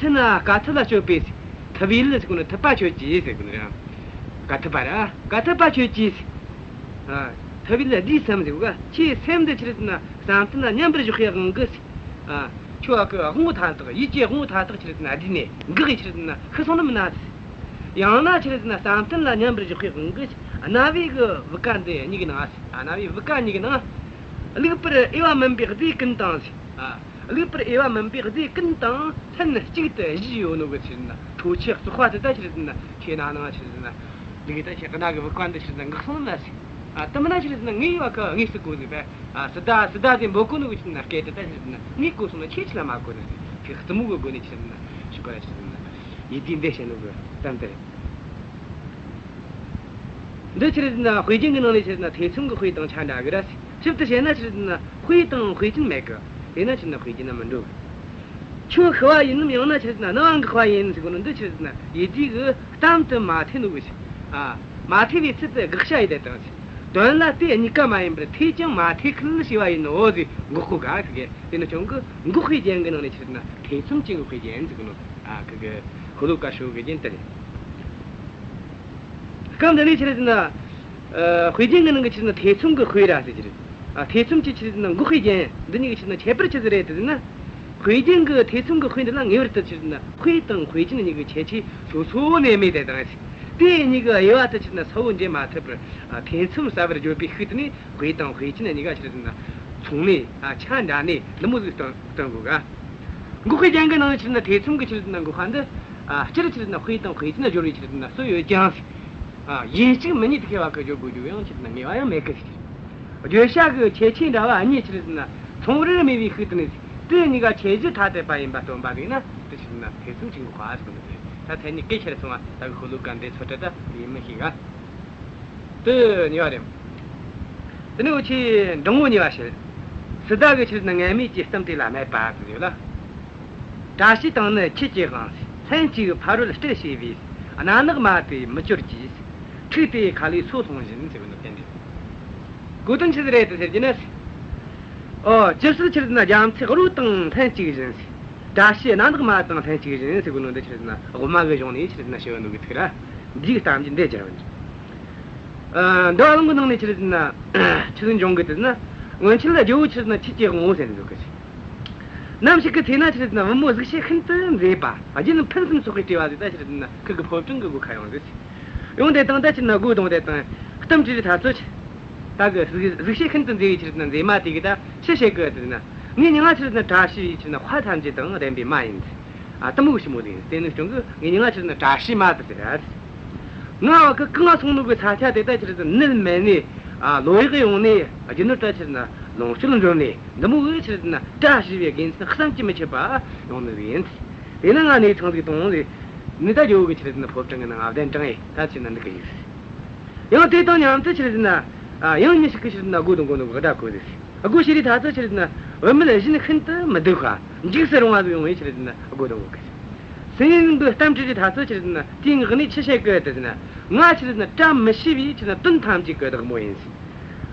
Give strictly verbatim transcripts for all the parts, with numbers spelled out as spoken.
ཐུབ་ན་དཀའ་ཐུབ་ལ་སྤྱོད་པས། ཐུབ་ཡིད་ལ་ཟེར་གོ་ནོ་ཐུབ་པ་ཆོས་ཀྱི་ཟེར་གོ་ནོ་ར། དཀའ་ཐུབ་པ་ར། དཀའ་ཐུབ་པ་ཆོས་ཀྱི། ཨ། ཐུབ་ཡིད་ལ་བདེ་སེམས་ཟེར་གོ་ག་ཁྱེད་སེམས་འདི་ཆི་རེད་ཟེར་ན་བསམ་གཏན་ལ་མཉམ་པར་བཞག་པའི་དབང་གིས། ཨ། ཁྱོད་ཨ་ཁུ་དབང་པོ་མཐའ་དག་ཡིད་ཀྱི་དབང་པོ་མཐའ་དག་ཆི་རེད་ཟེར་ན་བསྡུས་ནས་འགག་གི་ཆི་རེད་ཟེར་ན་ཤི་སོང་ནི་མིན་ན། ཡང་ན་ཆི་རེད་ཟེར་ན་བསམ་གཏན་ལ་མཉམ་པར་བཞག་པའི་དབང་གིས་རྣ་བའི་གི་བུ་ག་འདི་གཉིས་ཀྱི་ནང་། ཨ། རྣ་བའི་བུ་ག་གཉིས་ཀྱི་ནང་། བླུགས་པར་འོས་པ་མིན་པའི་རྫས་ཀུན་དང་། ཨ། བླུགས་པར་འོས་པ་མིན་པའི་རྫས་ཀུན་དང་ལྷན་ཅིག་ཏུ་བཞུས་ཡོད་ནོ་གི་ཆི་རེད་ཟེར་ན་ཐོ་ཅི་བཙོག་པ་དེ་ད་ཆི་རེད་ཟེར་ན་ཁྱེད་རྣ་ནང་ཆི་རེད་ཟེར་ན་བླུགས་ད་ཁྱེད་རྣ་གི་བུ་ག་འདི་ཆི་རེད་ཟེར་ན་འགག་སོང་ན་ཟེར། ཨ། དེ་མིན་ན་ཆི་རེད་ཟེར་ན་ངས་ཡོད་གི་ངས་ཟེར་གོ་ཟིག་པས། ཨ། སི་ཏ་སི་ཏ་དེ་འབོད་གོ་ནོ་གི་ཆི་རེད་ན་སྐད་དེ་ད་ཆི་རེད་ཟེར་ན་ངས་གོ་སོང་ན་ཁྱེད་ཆི་ལ་མ་གོ་ནི་ཟེར། ཁྱེད་རྩུབ་མོ་གི་སྒོ་ནས་ཆི་རེད་ཟེར་ན་ཞུ་ག་ར་ཆི་རེད་ཟེར་ན་ཡིད་བདེ་འདི་བྱེད་ནོ་གི་གཏམ་དེ་རེད། འདི་ཆི་རེད་ཟེར་ན་དཔེ་རྒྱན་གྱི་ནང་ནས་ཆི་རེད་ཟེར་ན་ཐེ་ཚོམ་གྱི་དཔེ་དང་ཆ་འདྲ་གི་ར། ཞིབ་ཏུ་བཤད་ན་ཆི་རེད་ཟེར་ན་དཔེ་དང་དཔེ་ཅན་མེད་གི། དེས་ན་ཆི་རེད་ཟེར་ན་དཔེ་རྒྱན་ན་མི་འགྲོ་གི། ཁྱོད་ཤི་བ་ཡིན་ནམ་ཡང་ན་ཆི་རེད་ཟེར་ན་རྣ་བ་འགག་པ་ཡིན་ཟེར་གོ་ནོ་འདི་ཆི་རེད་ཟེར་ན་ཡིད་བདེ་གིས་གཏམ་དེ་མ་ཐོས་ནོ་གི་ཟེར། ཨ། མ་ཐོས་པའི་ཚུལ་དུ་དགག་བྱ་ཡི་དེ་དང་ཟེར། དོན་ལ་དེ་གཉིས་ཀ་མ་ཡིན་པར་ཐོས་ཀྱང་མ་ཐོས་ཁུལ་བྱས་པ་ཡིན་ནོ་ཟེར་འགོག་གོ་ག་ཟེར་གི། དེ་ནི་ཁྱོད་ཀྱིས་འགོག་པའི་རྒྱན་གྱི་ནང་ནས་ཆི་རེད་ཟེར་ན་ཐེ་ཚོམ་ཅན་གྱི་དཔེ་རྒྱན་ཟེར་གོ་ནོ། ཨ། ཁི་གི་ཤོ་ལོ་ཀ་ཤོ་གི་རྒྱན་དེ་རེད། སྐབས་འདི་ནས་ཆི་རེད་ཟེར་ན། ཨ། དཔེ་རྒྱན་གྱི་ནང་གི་ཆི་རེད་ཟེར་ན་ཐེ་ཚོམ་གྱི་དཔེ་ར་ཟེར་གྱི་རེད། ཨ། ཐེ་ཚོམ་གྱི་ཆི་རེད་ཟེར་ན་འགོག་པའི་རྒྱན་འདི་གཉིས་ཀྱི་ཆི་རེད་ཟེར་ན་ཁྱད་པར་ཆི་ཟིག་རེད་དེ་ཟེར་ན། དཔེ་རྒྱན་གྱི་ཐེ་ཚོམ་གྱི་དཔེ་འདི་ལ་ངེས་པར་དུ་ཆི་རེད་ཟེར་ན་དཔེ་དང་དཔེ་ཅན་གཉིས་ཀྱི་ཁྱད་ཆོས་སོ་སོ་ནས་སྨོས་ཏེ་དང་། དེ་གཉིས་ཀྱི་དབྱེ་བ་དེ་ཆི་རེད་ཟེར་ན་གསལ་བོ་འབྱེད་མ་ཐུབ་པར། ཨ། ཐེ་ཚོམ་ཟ་བར་བརྗོད་པའི་ཤུགས་དེ་ནས་དཔེ་དང་དཔེ་ཅན་གཉིས་ཀ་ཆི་རེད་ཟེར་ན་མཚུངས་ནས། ཨ། ཆ་འདྲ་ནས་འདི་མོ་ཟིག་སྟོན་སྟོན་དགོས་ག་འགོག་པའི་རྒྱན་གྱི་ནང་ཆི་རེད་ཟེར་ན་ཐེ་ཚོམ་གྱི་ཆི་རེད་ཟེར་ན་འགོག་པ་འདི། ཨ། སྤྱིར་ཆི་རེད་ཟེར་ན་དཔེ་དང་དཔེ་ཅན་སྦྱོར་བའི་ཆི་རེད་ཟེར་ན་སྲོལ་ཡོད་ཀྱང་། ཨ། ཡིན་གཅིག་མིན་གཉིས་དེ་ཁེ་བ་ཁི་སྦྱོར་དགོས་རྒྱུ་ཡང་ཆི་རེད་ཟེར་ན་ངེས་པ་ཡང་མེད་གི་ཟེར། བརྗོད་བྱ་གི་ཁྱད་ཆོས་འདྲ་བ་གཉིས་ཆི་རེད་ཟེར་ན་མཚུངས་པར་སྨྲས་པའི་ཤུགས་དེ་ནས་དེ་གཉིས་ཀ་ཁྱད་གཞི་ཐ་དད་པ་ཡིན་པ་སྟོན་པ་ཟིག་ན་དེ་ཆི་རེད་ཟེར་ན་ཐེ་ཚོམ་ཅན་གྱི་དཔེ་ཟེར་གོ་ནི་རེད། ད་མཚན་ཉིད་གལ་ཆེར་སོང་བ་ད་གི་ཤོ་ལོ་ཀ་འདི་ཚོ་ད་ད་ཡིན་མི་ཤེས་ག་དེ་གཉིས་པ་རེད། དེ་ནས་འུ་ཆོས་འབྲིང་བོ་གཉིས་པ་བཤད། སི་ཏ་གི་ཆི་རེད་ཟེར་ན་ངན་སྨྲས་ཀྱི་གཏམ་དེ་ལ་སྨྲས་པ་ཟེར་ཡོད་ལ། བཀྲ་ཤིས་དང་ནི་ཁྱེད་ཀྱི་དབང་། ལྷན་ཅིག་ཕ་རོལ་སྐྲད་བྱས་པས། རྣ་ནག་མ་དེ་མི་སྐྱོར་གྱིས། འཁྲིགས་ཏེ་ཁ་ལས་སོ་ལྷུང་བཞིན་ཟེར་བ་ནི་བསྟན་ཏེ། གོ་དོན་ཆི་ཟིག་རེད་དེ་ཟེར་གྱི་ན། ཨོ། ཇི་སྲིད་ཆི་རེད་ཟེར་ན་རྒྱ་མཚོའི་རོ་དང་ལྷན་ཅིག་བཞིན། བཀྲ་ཤིས་རྣ་ནག་མ་དང་ལྷན་ཅིག་བཞིན་ཟེར་གོ་ནོ་འདི་ཆི་རེད་ཟེར་ན་དབུ་མ་གི་གཞུང་ནས་ཆི་རེད་ཟེར་ན་ཞུ་བ་ནོ་གི་ཚིག་ར། འདིའི་གཏམ་རྒྱུད་འདི་སྦྱར་བ་ནི། ཨ། འདུལ་བ་ལུང་གི་ནང་ནས་ཆི་རེད་ཟེར་ན་ཆི་ཟིག་འབྱུང་གི་དེ་ཟེར་ན། སྔོན་ཆད་ལ་རྒྱལ་པོ་ཆི་རེད་ཟེར་ན་ཆོས་ཀྱི་དབང་པོ་ཟེར་ནས་འདུག་གི། ནམ་ཞིག་གི་ཚེ་ན་ཆི་རེད་ཟེར་ན་བུ་མོ་གཟུགས་བྱད་ཤིན་ཏུ་མཛེས་པ། རྒྱན་ཕུན་སུམ་ཚོགས་པའི་སྤྲས་པ་ཟིག་ད་ཆི་རེད་ཟེར་ན་ཁུ་གི་ཕོ་བྲང་གི་སྒོ་ཁ་ཡོང་ཟིག། ཡོང་དེ་དང་ད་ཆི་རེད་ཟེར་ན་སྒོ་རྡུང་དེ་དང་། གཏམ་དྲིས་རི་ཐ་ཚོ་ཆི། ད་གི་གཟུགས་གཟུགས་བྱད་ཤིན་ཏུ་མཛེས་པའི་ཆི་རེད་ཟེར་ན་མཛེས་མ་དེ་གི་ད་ཆི་བཤད་གི་ཟེར་ན། ངའི་མྱིང་ང་ཆི་རེད་ཟེར་ན་བཀྲ་ཤིས་ཆི་རེད་ཟེར་ན་དཔལ་ཐམས་ཅད་དང་ལྡན་པའི་མ་ཡིན། ཨ། དེ་མོ་གི་ཞི་མོ་ཟིག་ཡིན། དེ་ནི་ཁྱོད་གི་ངའི་མྱིང་ང་ཆི་རེད་ཟེར་ན་བཀྲ་ཤིས་མ་དེ་ཟེར་ར། ང་བ་གི་གང་སོང་ནོ་གི་ས་ཆ་དེ་ད་ཆི་རེད་ཟེར་ན་ནད་མེད་ནས། ཨ། ལོ་ཡག་ཡོང་ནས་རྒྱུ་ནོར་ད་ཆི་རེད་ཟེར་ན་ལོངས་སྤྱོད་འབྱོར་ནས་འདི་མོ་གི་ཆི་རེད་ཟེར་ན་བཀྲ་ཤིས་པའི་དགེ་མཚན་བསམ་གྱིས་མི་ཁྱབ་པ་ཡོང་ནི་ཡིན། དེ་ན་ང་གནས་ཚང་ཟིག་གཏོང་ཟིག། ནི་ད་རྒྱལ་པོ་གི་ཆི་རེད་ཟེར་ན་ཕོ་བྲང་གི་ནང་ང་གདན་དྲངས་ཡེ་ད་ཆི་རེད་ཟེར་ན་འདུག་གི་ཡིན། ཡང་དེ་དང་མཉམ་དུ་ཆི་རེད་ཟེར་ན། ཨ། ཡང་མྱི་ཞིག་གི་ཆི་རེད་ཟེར་ན་སྒོ་རྡུང་གོ་ནོ་གི་བརྡ་གོ་ཟིག། སྒོ་ཕྱེ་རི་ཐ་ཚོ་ཆི་རེད་ཟེར་ན་བུད་མེད་གཞན་ཤིན་ཏུ་མི་སྡུག་པ། འཇིགས་སུ་རུང་བ་ཟིག་ཡོང་བས་ཆི་རེད་ཟེར་ན་སྒོ་རྡུང་གོ་གི། སང་ཉིན་གི་གཏམ་དྲིས་རི་ཐ་ཚོ་ཆི་རེད་ཟེར་ན་དེའི་ངག་ནས་ཆི་བཤད་གི་ཟེར་ན། ང་ཆི་རེད་ཟེར་ན་བཀྲ་མི་ཤིས་པའི་ཆི་རེད་ཟེར་ན་དོན་ཐམས་ཅད་གི་བདག་མོ་ཡིན་ཟེར།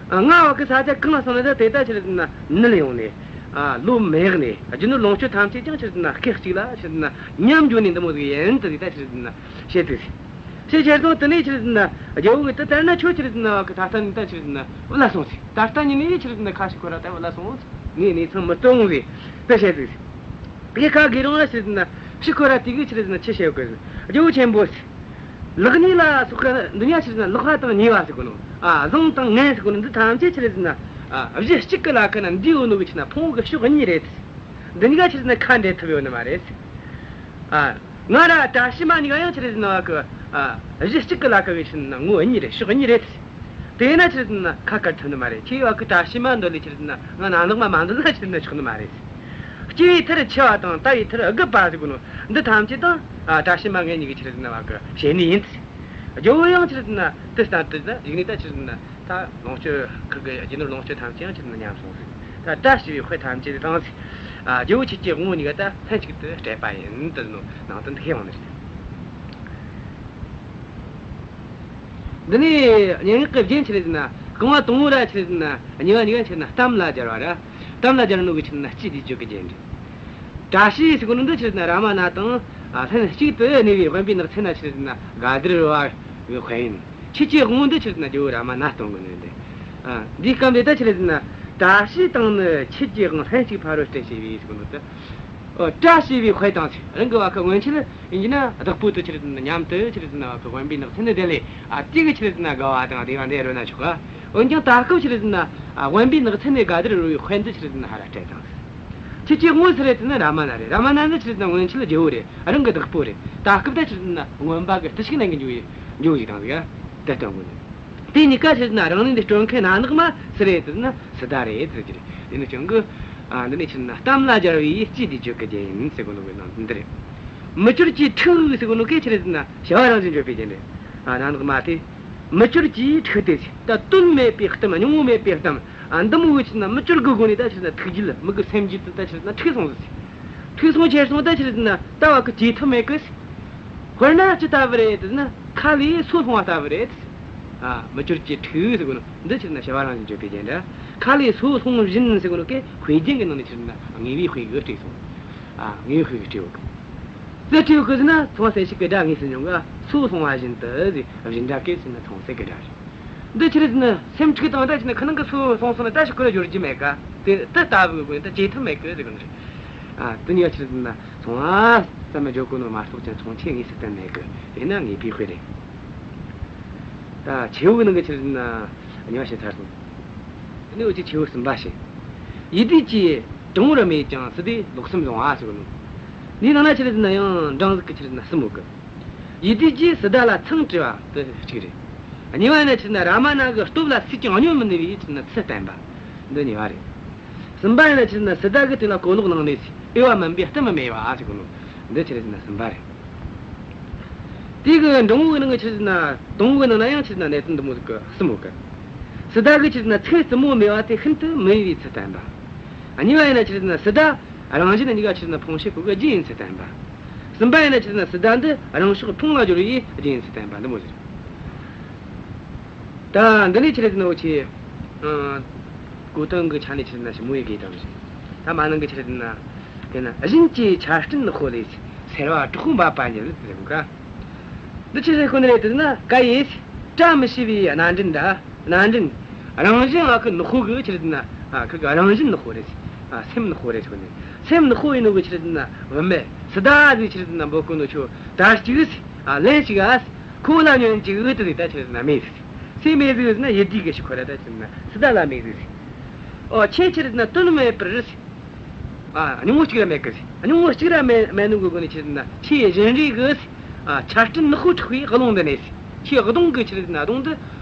ཨ། ང་བ་གི་ས་ཆ་གང་ལ་སོང་ན་ད་དེ་ད་ཆི་རེད་ཟེར་ན་ནད་ཡོང་ནས། ཨ། ལོ་མེད་ནས་རྒྱུ་ནོར་ལོངས་སྤྱོད་ཐམས་ཅད་ཀྱང་ཆི་རེད་ཟེར་ན་སྐད་ཅིག་ལ་ཆི་རེད་ཟེར་ན་ཉམས་འགྱོ་ནས་འདི་མོ་ཟིག་ཡིན་ད་ཟིག་ད་ཆི་རེད་ཟེར་ན་བཤད་དུས། ཞེས་བཤད་སོང་། དེ་ནས་ཆི་རེད་ཟེར་ན་རྒྱལ་པོ་གིས་དེ་ལྟར་ན་ཁྱོད་ཆི་རེད་ཟེར་ན་བ་གི་ད་ལྟ་ནས་ད་ཆི་རེད་ཟེར་ན་བུད་ལ་སོང་ཟེར། ད་ལྟ་ཉིད་ནས་ཆི་རེད་ཟེར་ན་ཁ་ཕྱིར་འཁོར་ར་ད་བུད་ལ་སོང་ཟེར། ངས་གནས་ཚང་མི་གཏོང་ཟེར། དེ་བཤད་དུས། དེ་ཁ་གི་རང་ལ་ཆི་རེད་ཟེར་ན་ཕྱིར་འཁོར་ར་དེ་གིས་ཆི་རེད་ཟེར་ན་ཆི་བཤད་གི་ཟེར། རྒྱལ་པོ་ཆེན་པོ་ཟེར། ལེགས་ཉེས་ལ་སོགས་པ་འདི་གཉིས་ཆི་རེད་ཟེར་ན་ལེགས་པ་དང་ཉེས་པ་ཟེར་གོ་ནོ། ཨ། བཟང་དང་ངན་ཟེར་གོ་ནོ་འདི་ཐམས་ཅད་ཆི་རེད་ཟེར་ན། ཨ། གཞི་གཅིག་གི་ལ་ཁ་ན་འདུས་ཡོད་ནོ་གི་ཆི་རེད་ཟེར་ན་ཕུང་པོ་གི་ཕྱོགས་གཉིས་རེད། འདི་གཉིས་ཀ་ཆི་རེད་ཟེར་ན་ཁ་འབྲལ་ཐུབ་ཡོད་ནི་མ་རེད། ཨ། ང་ར་བཀྲ་ཤིས་མ་གཉིས་ཀ་ཡང་ཆི་རེད་ཟེར་ན་བ་གི། ཨ། གཞི་གཅིག་གི་ལ་ཁ་གི་ཆི་རེད་ཟེར་ན་ངོ་བོ་གཉིས་རེད། ཕྱོགས་གཉིས་རེད། དེས་ན་ཆི་རེད་ཟེར་ན་ཁ་བཀར་ཐུབ་ནི་མ་རེད། ཁྱེད་བ་གི་བཀྲ་ཤིས་མ་འདོད་ལས་ཆི་རེད་ཟེར་ན་ང་རྣ་ནག་མ་མ་འདོད་ན་ཆི་རེད་ཟེར་ན་ཆོག་ནི་མ་རེད། སྐྱེ་བའི་མཐར་འཆི་བ་དང་དར་བའི་མཐར་རྒུད་པ་ཟེར་གོ་ནོ་འདི་ཐམས་ཅད་དང་། ཨ། བཀྲ་ཤིས་མ་ངེད་གཉིས་ཀྱི་ཆི་རེད་ཟེར་ན་བ་གི་བྱེད་ནི་ཡིན། རྒྱལ་པོ་ཡང་ཆི་རེད་ཟེར་ན་དེ་ལྟར་དུ་ཟེར་ན་གཞུག་ནས་ད་ཆི་རེད་ཟེར་ན། ད་ལོངས་སྤྱོད་ཁུར་གི་རྒྱུ་ནོར་ལོངས་སྤྱོད་ཐམས་ཅད་ཡང་ཆི་རེད་ཟེར་ན་ཉམས་སོང་ཟིག། ད་བཀྲ་ཤིས་པའི་དཔལ་ཐམས་ཅད་བླངས་ཟིག། ཨ། རྒྱལ་པོ་ཁྱེད་ཀྱི་དབང་པོ་གཉིས་ཀ་ད་ལྷན་ཅིག་ཏུ་སྤྲད་པ་ཡིན་དུ་ནོ་ནང་དོན་འདི་ཁས་བླངས་ནི་རེད། འདི་ནས་སྙན་ངག་གི་རྒྱན་ཆི་རེད་ཟེར་ན་རྐང་བ་དང་པོ་ར་ཆི་རེད་ཟེར་ན་གཉིས་པ་གཉིས་ཀ་ཆི་རེད་ཟེར་ན་གཏམ་ལ་སྦྱར་བ་ར། གཏམ་ལ་སྦྱར་ནོ་གི་ཆི་རེད་ཟེར་ན་སྤྱི་དེ་བརྗོད་གི་རྒྱན་རེད། བཀྲ་ཤིས་ཟེར་གོ་ནོ་འདི་ཆི་རེད་ཟེར་ན་རཱ་མ་ན་དང་། ཨ། ལྷན་ཅིག་ཏུ་གནས་པའི་དབེན་པའི་ནགས་ཚལ་ན་ཆི་རེད་ཟེར་ན་དགའ་བདེར་རོལ་བའི་དཔལ་ཡིན། ཆོས་ཀྱི་དབང་པོ་འདི་ཆི་རེད་ཟེར་ན་རྒྱལ་བོ་རཱ་མ་ན་སྟོན་གོ་ནི་འདི། ཨ། འདིའི་སྐབས་འདི་ད་ཆི་རེད་ཟེར་ན། བཀྲ་ཤིས་དང་ནི་ཆོས་ཀྱི་དབང་། ལྷན་ཅིག་ཕ་རོལ་བསྐྲད་བྱས་པའི་ཟེར་གོ་ནོ་འདི། ཨོ། བཀྲ་ཤིས་པའི་དཔལ་དང་ཟེར། རང་གི་བ་ཁ་སྔོན་ཆད་ཡིན་གྱི་ན་བདག་པོ་དེ་ཆི་རེད་ཟེར་ན་མཉམ་དུ་ཆི་རེད་ཟེར་ན་བ་ཁ་དབེན་པའི་ནགས་ཚལ་ནས་བསྡད་ལས། ཨ། དེ་གི་ཆི་རེད་ཟེར་ན་དགའ་བ་དང་བདེ་བ་འདི་རོལ་ན་ཆོག་ག། འོན་ཀྱང་ད་སྐབས་ཆི་རེད་ཟེར་ན། ཨ། དབེན་པའི་ནགས་ཚལ་ནས་དགའ་བདེར་རོལ་བའི་དཔལ་འདི་ཆི་རེད་ཟེར་ན་ཕ་རོལ་བསྐྲད་དང་ཟེར། ཁྱེད་ཀྱི་དབང་སུ་རེད་ཟེར་ན་རཱ་མ་ན་རེད། རཱ་མ་ན་ནི་ཆི་རེད་ཟེར་ན་སྔོན་ཆད་རྒྱལ་བོ་རེད། རང་གི་བདག་པོ་རེད། ད་སྐབས་ད་ཆི་རེད་ཟེར་ན་རྔོན་པ་གི་བརྟུལ་ཞུགས་ལེན་གི་འགྱོ་འགྱོ་ཡི་དང་ཟིག་དེ་སྟོན་གོ་ནི། དེ་གཉིས་ཀ་ཆི་རེད་ཟེར་ན་རང་ལུས་འདི་སྤྲོད་མཁན་ན་ནག་མ་སུ་རེད་ཟེར་ན་སཱི་ཏཱ་རེད་ཟེར་གི་རེད། དེ་ནི་ཀྱང་གི། ཨ། འདི་ནི་ཆི་རེད་ཟེར་ན་གཏམ་ལ་སྦྱར་བའི་སྤྱི་དེ་བརྗོད་གི་རྒྱན་ཡིན་ཟེར་གོ་ནོ་གི་ནང་འདི་རེད། མི་བསྐྱོད་ཀྱི་ཁྲུས་ཟེར་གོ་ནོ་གི་ཆི་རེད་ཟེར་ན་བྱ་བ་རང་བཞིན་བརྗོད་པའི་རྒྱན་རེད། ཨ། ན་ནག་མ་དེ། མི་བསྐྱོད་ཀྱི་ཁྲུས་ཏེ་ཟེར། ད་དོན་མེད་པའི་གཏམ། སྙིང་བོ་མེད་པའི་གཏམ། ཨ། འདི་མོ་གི་ཆི་རེད་ཟེར་ན་མི་བསྐྱོད་གི་སྒོ་ནས་ད་ཆི་རེད་ཟེར་ན་ཐུགས་རྒྱུད་མི་གི་སེམས་རྒྱུད་དུ་ད་ཆི་རེད་ཟེར་ན་འཁྲུགས་སོང་ཟིག་འཁྲུགས་སོང་ཁྱེར་སོང་ད་ཆི་རེད་ཟེར་ན་ད་བ་གི་བཅོས་ཐབས་མེད་གི་ཟེར། དཔེར་ན་ཅི་ལྟ་བུ་རེད་ཟེར་ན་ཁ་ལས་སོ་ལྷུང་བ་ལྟ་བུ་རེད། ཨ། མི་བསྐྱོད་ཀྱི་ཁྲུས་ཟེར་གོ་ནོ་འདི་ཆི་རེད་ཟེར་ན་བྱ་བ་རང་བཞིན་བརྗོད་པའི་རྒྱན་རེད། ཁ་ལས་སོ་ལྷུང་བཞིན་ཟེར་གོ་ནོ་གི་དཔེ་རྒྱན་གི་ནང་ནས་ཆི་རེད་ཟེར་ན་དངོས་པོའི་དཔེ་གི་བྲིས་སོང་། ཨ། དངོས་པོའི་དཔེ་གི་བྲིས་ཡོད་གི། རྩི་བྲིས་ཡོད་གི་ཟེར་ན་མཚུངས་པ་གསལ་བྱེད་གི་སྒྲ་དངོས་སུ་འབྱུང་གི། སོ་ལྷུང་བ་བཞིན་དུ་ཟེར། བཞིན་སྒྲ་གི་ཟེར་ན་མཚུངས་གསལ་གི་སྒྲ་རེད། འདི་ཆི་རེད་ཟེར་ན་སེམས་འཁྲུགས་བཏང་ད་ཆི་རེད་ཟེར་ན་ཁ་ནང་གི་སོ་ལྷུང་སོང་ན་ད་ཞིག་ཁོ་ར་སྦྱོར་རྒྱུ་མེད་ག། དེ་དེ་ལྟ་བུ་གི་ད་བཅོས་ཐབས་མེད་གི་ཟེར་གི་ནི་རེད། ཨ། དེ་ནི་ཡང་ཆི་རེད་ཟེར་ན་མཚུངས་པ་ཙམ་བརྗོད་གོ་ནོ་མ་གཏོགས་ཀྱང་མཚུངས་ཆོས་དངོས་སུ་བསྟན་མེད་གི། དེ་ན་དངོས་པོའི་དཔེ་རེད། ད་ཆེ་བོ་གི་ནང་གི་ཆི་རེད་ཟེར་ན་གཉིས་པ་བཤད་ཚར་སོང་། དེ་ནས་འུ་ཅག་ཆེ་བོ་གསུམ་པ་བཤད། ཡིད་བདེ་སྐྱེས་དྲང་བོར་སྨྲས་ཀྱང་སཱི་ཏཱས་ལོག་སེམས་བཟུང་བ་ཟེར་གོ་ནོ། འདིའི་ནང་ན་ཆི་རེད་ཟེར་ན་ཡང་འབྲིང་ཟིག་གི་ཆི་རེད་ཟེར་ན་གསུམ་ཡོད་གི། ཡིད་བདེ་སྐྱེས་སཱི་ཏཱ་ལ་མཚང་བྲིས་པ་དེ་གཅིག་རེད། གཉིས་པ་ཡིན་ན་ཆི་རེད་ཟེར་ན་རཱ་མ་ན་གི་སྟོབས་ལ་སུས་ཀྱང་བསྙོན་མི་ནུས་པའི་ཆི་རེད་ཟེར་ན་ཚུལ་བསྟན་པ། འདི་གཉིས་པ་རེད། གསུམ་པ་ཡིན་ན་ཆི་རེད་ཟེར་ན་སཱི་ཏཱ་གིས་དེ་ལ་གོ་ལོག་གནང་ནས་འོས་པ་མིན་པའི་གཏམ་སྨྲས་པ་ཟེར་གོ་ནོ། འདི་ཆི་རེད་ཟེར་ན་གསུམ་པ་རེད། དེ་གི་འབྲིང་བོ་གི་ནང་གི་ཆི་རེད་ཟེར་ན། དང་བོ་གི་ནང་ན་ཡང་ཆི་རེད་ཟེར་ན་གནད་དོན་འདི་མོ་ཟིག་གི་གསུམ་ཡོད་གི། སཱི་ཏཱ་གིས་ཆི་རེད་ཟེར་ན་ཚིག་རྩུབ་མོ་སྨྲས་པ་དེ་ཤིན་ཏུ་མི་འོས་པའི་ཚུལ་བསྟན་པ། གཉིས་པ་ཡིན་ན་ཆི་རེད་ཟེར་ན་སཱི་ཏཱ་རང་བཞིན་གཉིས་ཀ་ཆི་རེད་ཟེར་ན་ཕུང་བྱེད་ཀུན་གྱི་རྒྱུ་ཡིན་ཚུལ་བསྟན་པ། གསུམ་པ་ཡིན་ན་ཆི་རེད་ཟེར་ན་སཱི་ཏཱ་འདི་རང་ཕྱོགས་ཕུང་ལ་སྦྱོར་བའི་རྒྱུ་ཡིན་ཚུལ་བསྟན་པ་འདི་མོ་ཟིག། ད་འདི་ནས་ཆི་རེད་ཟེར་ན་འུ་ཆོས། ཨ། གོ་དོན་གི་ཆ་ནས་ཆི་རེད་ཟེར་ན་ཞིབ་མོ་ཡི་གེ་དང་ཟིག། ད་མ་ནང་གི་ཆི་རེད་ཟེར་ན། དེ་ན་བཞིན་གྱི་ཆར་སྤྲིན་ནག་པོ་ལས། སེར་བ་དྲག་པོ་འབབ་པ་ཉིད་ཟེར་གོ་ག། འདི་ཆི་ཟེར་གོ་ནི་རེད་ཟེར་ན། ཀ་ཡེ་བཀྲ་མི་ཤིས་པའི་སྣ་འདྲེན་འདྲ། སྣ་འདྲེན། རང་བཞིན་ཨ་ཁུ་ནག་པོ་གི་ཆི་རེད་ཟེར་ན། ཨ་ཁུ་གི་རང་བཞིན་ནག་པོ་རེད། ཨ་སེམས་ནག་པོ་རེད་ཟེར་གོ་ནི། སེམས་ནག་པོ་ཡིན་ནོ་གི་ཆི་རེད་ཟེར་ན་བུད་མེད་སཱི་ཏཱ་ཟིག་ཆི་རེད་ཟེར་ན་འབོད་གོ་ནོ་ཁྱོད་ད་གཅིག་ཨ་ལན་གཅིག་ཨ་ཁོ་ལ་ཉོན་གཅིག་ཨུ་དེ་ཟིག་ད་ཆི་རེད་ཟེར་ན་སྨྲས་ཟིག། སུས་སྨྲས་ཟིག་ཟེར་ན་ཡིད་བདེ་གིས་ཤི་ཁོ་ར་ད་ཆི་རེད་ཟེར་ན་སཱི་ཏཱ་ལ་སྨྲས་ཟིག། ཨོ་ཁྱེད་ཆི་རེད་ཟེར་ན་དོན་མེད་པར། ཨ། སྙིང་བོ་གཅིག་ར་མེད་གི། སྙིང་བོ་གཅིག་ར་མེད་མེད་ནོ་གི་སྒོ་ནས་ཆི་རེད་ཟེར་ན་ཁྱེད་བཞིན་རས་གི། ཨ། ཆར་སྤྲིན་ནག་པོ་འཁྲིགས་པའི་རླུང་འདི་ནས། ཁྱེད་གདོང་གི་ཆི་རེད་ཟེར་ན་གདོང་འདི།